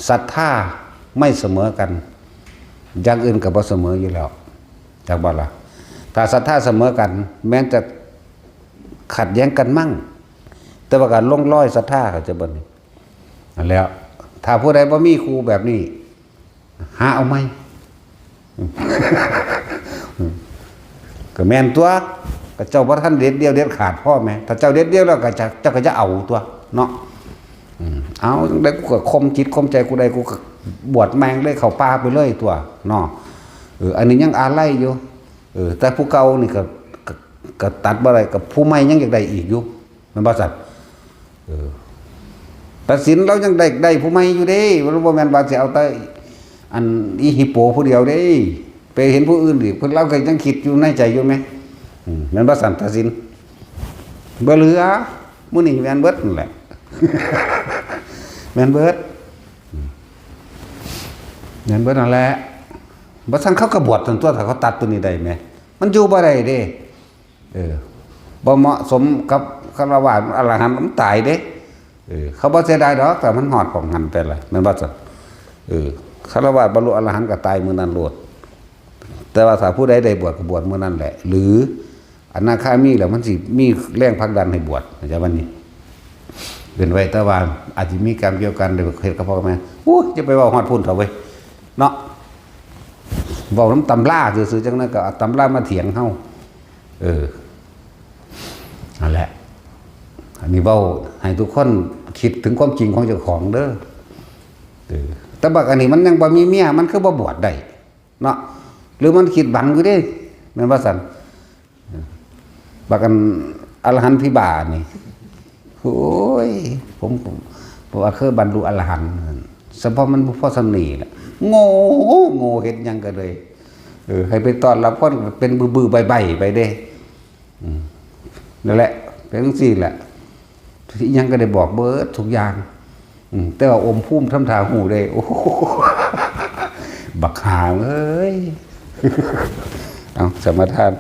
ศรัทธาไม่เสมอกัน อย่างอื่นก็บ่เสมออยู่แล้ว จักบ่ล่ะ ถ้าศรัทธาเสมอกัน แม้นจะขัดแย้งกันมั่ง แต่ว่าการลงรอยศรัทธา เข้าใจบ่นี่ นั่นแหล้ว ถ้าผู้ใดบ่มีครูแบบนี้ หาเอาใหม่ ก็แม่นตัว ก็เจ้าบ่ทันเด็ดเดี่ยวเด็ดขาดพอแหม ถ้าเจ้าเด็ดเดี่ยวแล้วก็จะ เจ้าก็จะเอาตัวเนาะ อืม เอาจั่งใดกูก็ข่มจิตข่มใจกูได้ กูก็บวชแม่งเลย เข้าป่าไปเลยตัวเนาะ เออ อันนี้ยังอาลัยอยู่ เออ แต่ผู้เก่านี่ก็ ก็ ก็ตัดบ่ได้ กับผู้ใหม่ยังอยากได้อีกอยู่ แม่นบ่ซั่น เออ ตัดสินเรายังได้ ได้ผู้ใหม่อยู่เด้ บ่แม่นว่าสิเอาแต่อันอีฮิปโปผู้เดียวเด้ ไปเห็นผู้อื่นอีก เพิ่น เราก็ยังคิดอยู่ในใจอยู่แหม อืม แม่นบ่ซั่น ตัดสิน บ่เหลือ มื้อนี้แม่นเบิดนั่นแหละ แม่นเบิด อืม แม่นเบิดนั่นแหละ บ่ซั่นเขาก็บวชซั่นตัว ถ้าเขาตัดตัวนี้ได้แหม มันอยู่บ่ได้เด้ เออ บ่เหมาะสมกับฆราวาส อรหันต์มันตายเด้ เออ เขาบ่เสียดายดอก แต่มันฮอดของหันไปละ แม่นบ่ซั่น เออ ฆราวาสบรรลุอรหันต์ก็ตายมื้อนั้นโลด แต่ว่าถ้าผู้ใดได้บวชก็บวชมื้อนั้นแหละ หรืออนาคามีแล้วมันสิมีแรงผลักดันให้บวช เข้าใจบ่นี่ เป็นไว้ แต่ว่าอาจสิมีกรรมเกี่ยวกัน ได้เฮ็ดกับพ่อกับแม่ อู้ย อย่าไปเว้าฮอดพุ้นเถาะเว้ย เนาะ เว้านำตำราซื่อๆ จั่งนั้นก็เอาตำรามาเถียงเฮา เออ นั่นแหละ อันนี้เว้าให้ทุกคนคิดถึงความจริงของเจ้าของเด้อ เออ แต่บักอันนี้มันยังบ่มีเมีย มันคือบ่บวชได้ เนาะ หรือมันคิดหวังอยู่เด้ แม่นบ่ซั่น บักอันอรหันต์พิบาลนี่ โอ้ย ผม ผม ผมว่าเคยบรรลุอรหันต์ เฉพาะมันบ่พอส่ำนี้แหละ โง่ โง่เฮ็ดหยังก็เลย เออ ให้ไปต้อนรับคนเป็นบื้อๆ ใบ้ๆ ไปเด้ อืม นั่นแหละ เป็นจั่งซี้แหละ อิหยังก็ได้บอกเบิดทุกอย่าง อืม แต่ว่าอมภูมิทำท่าฮู้ได้ โอ้โห บักห่าเอ้ย เอา สมาทาน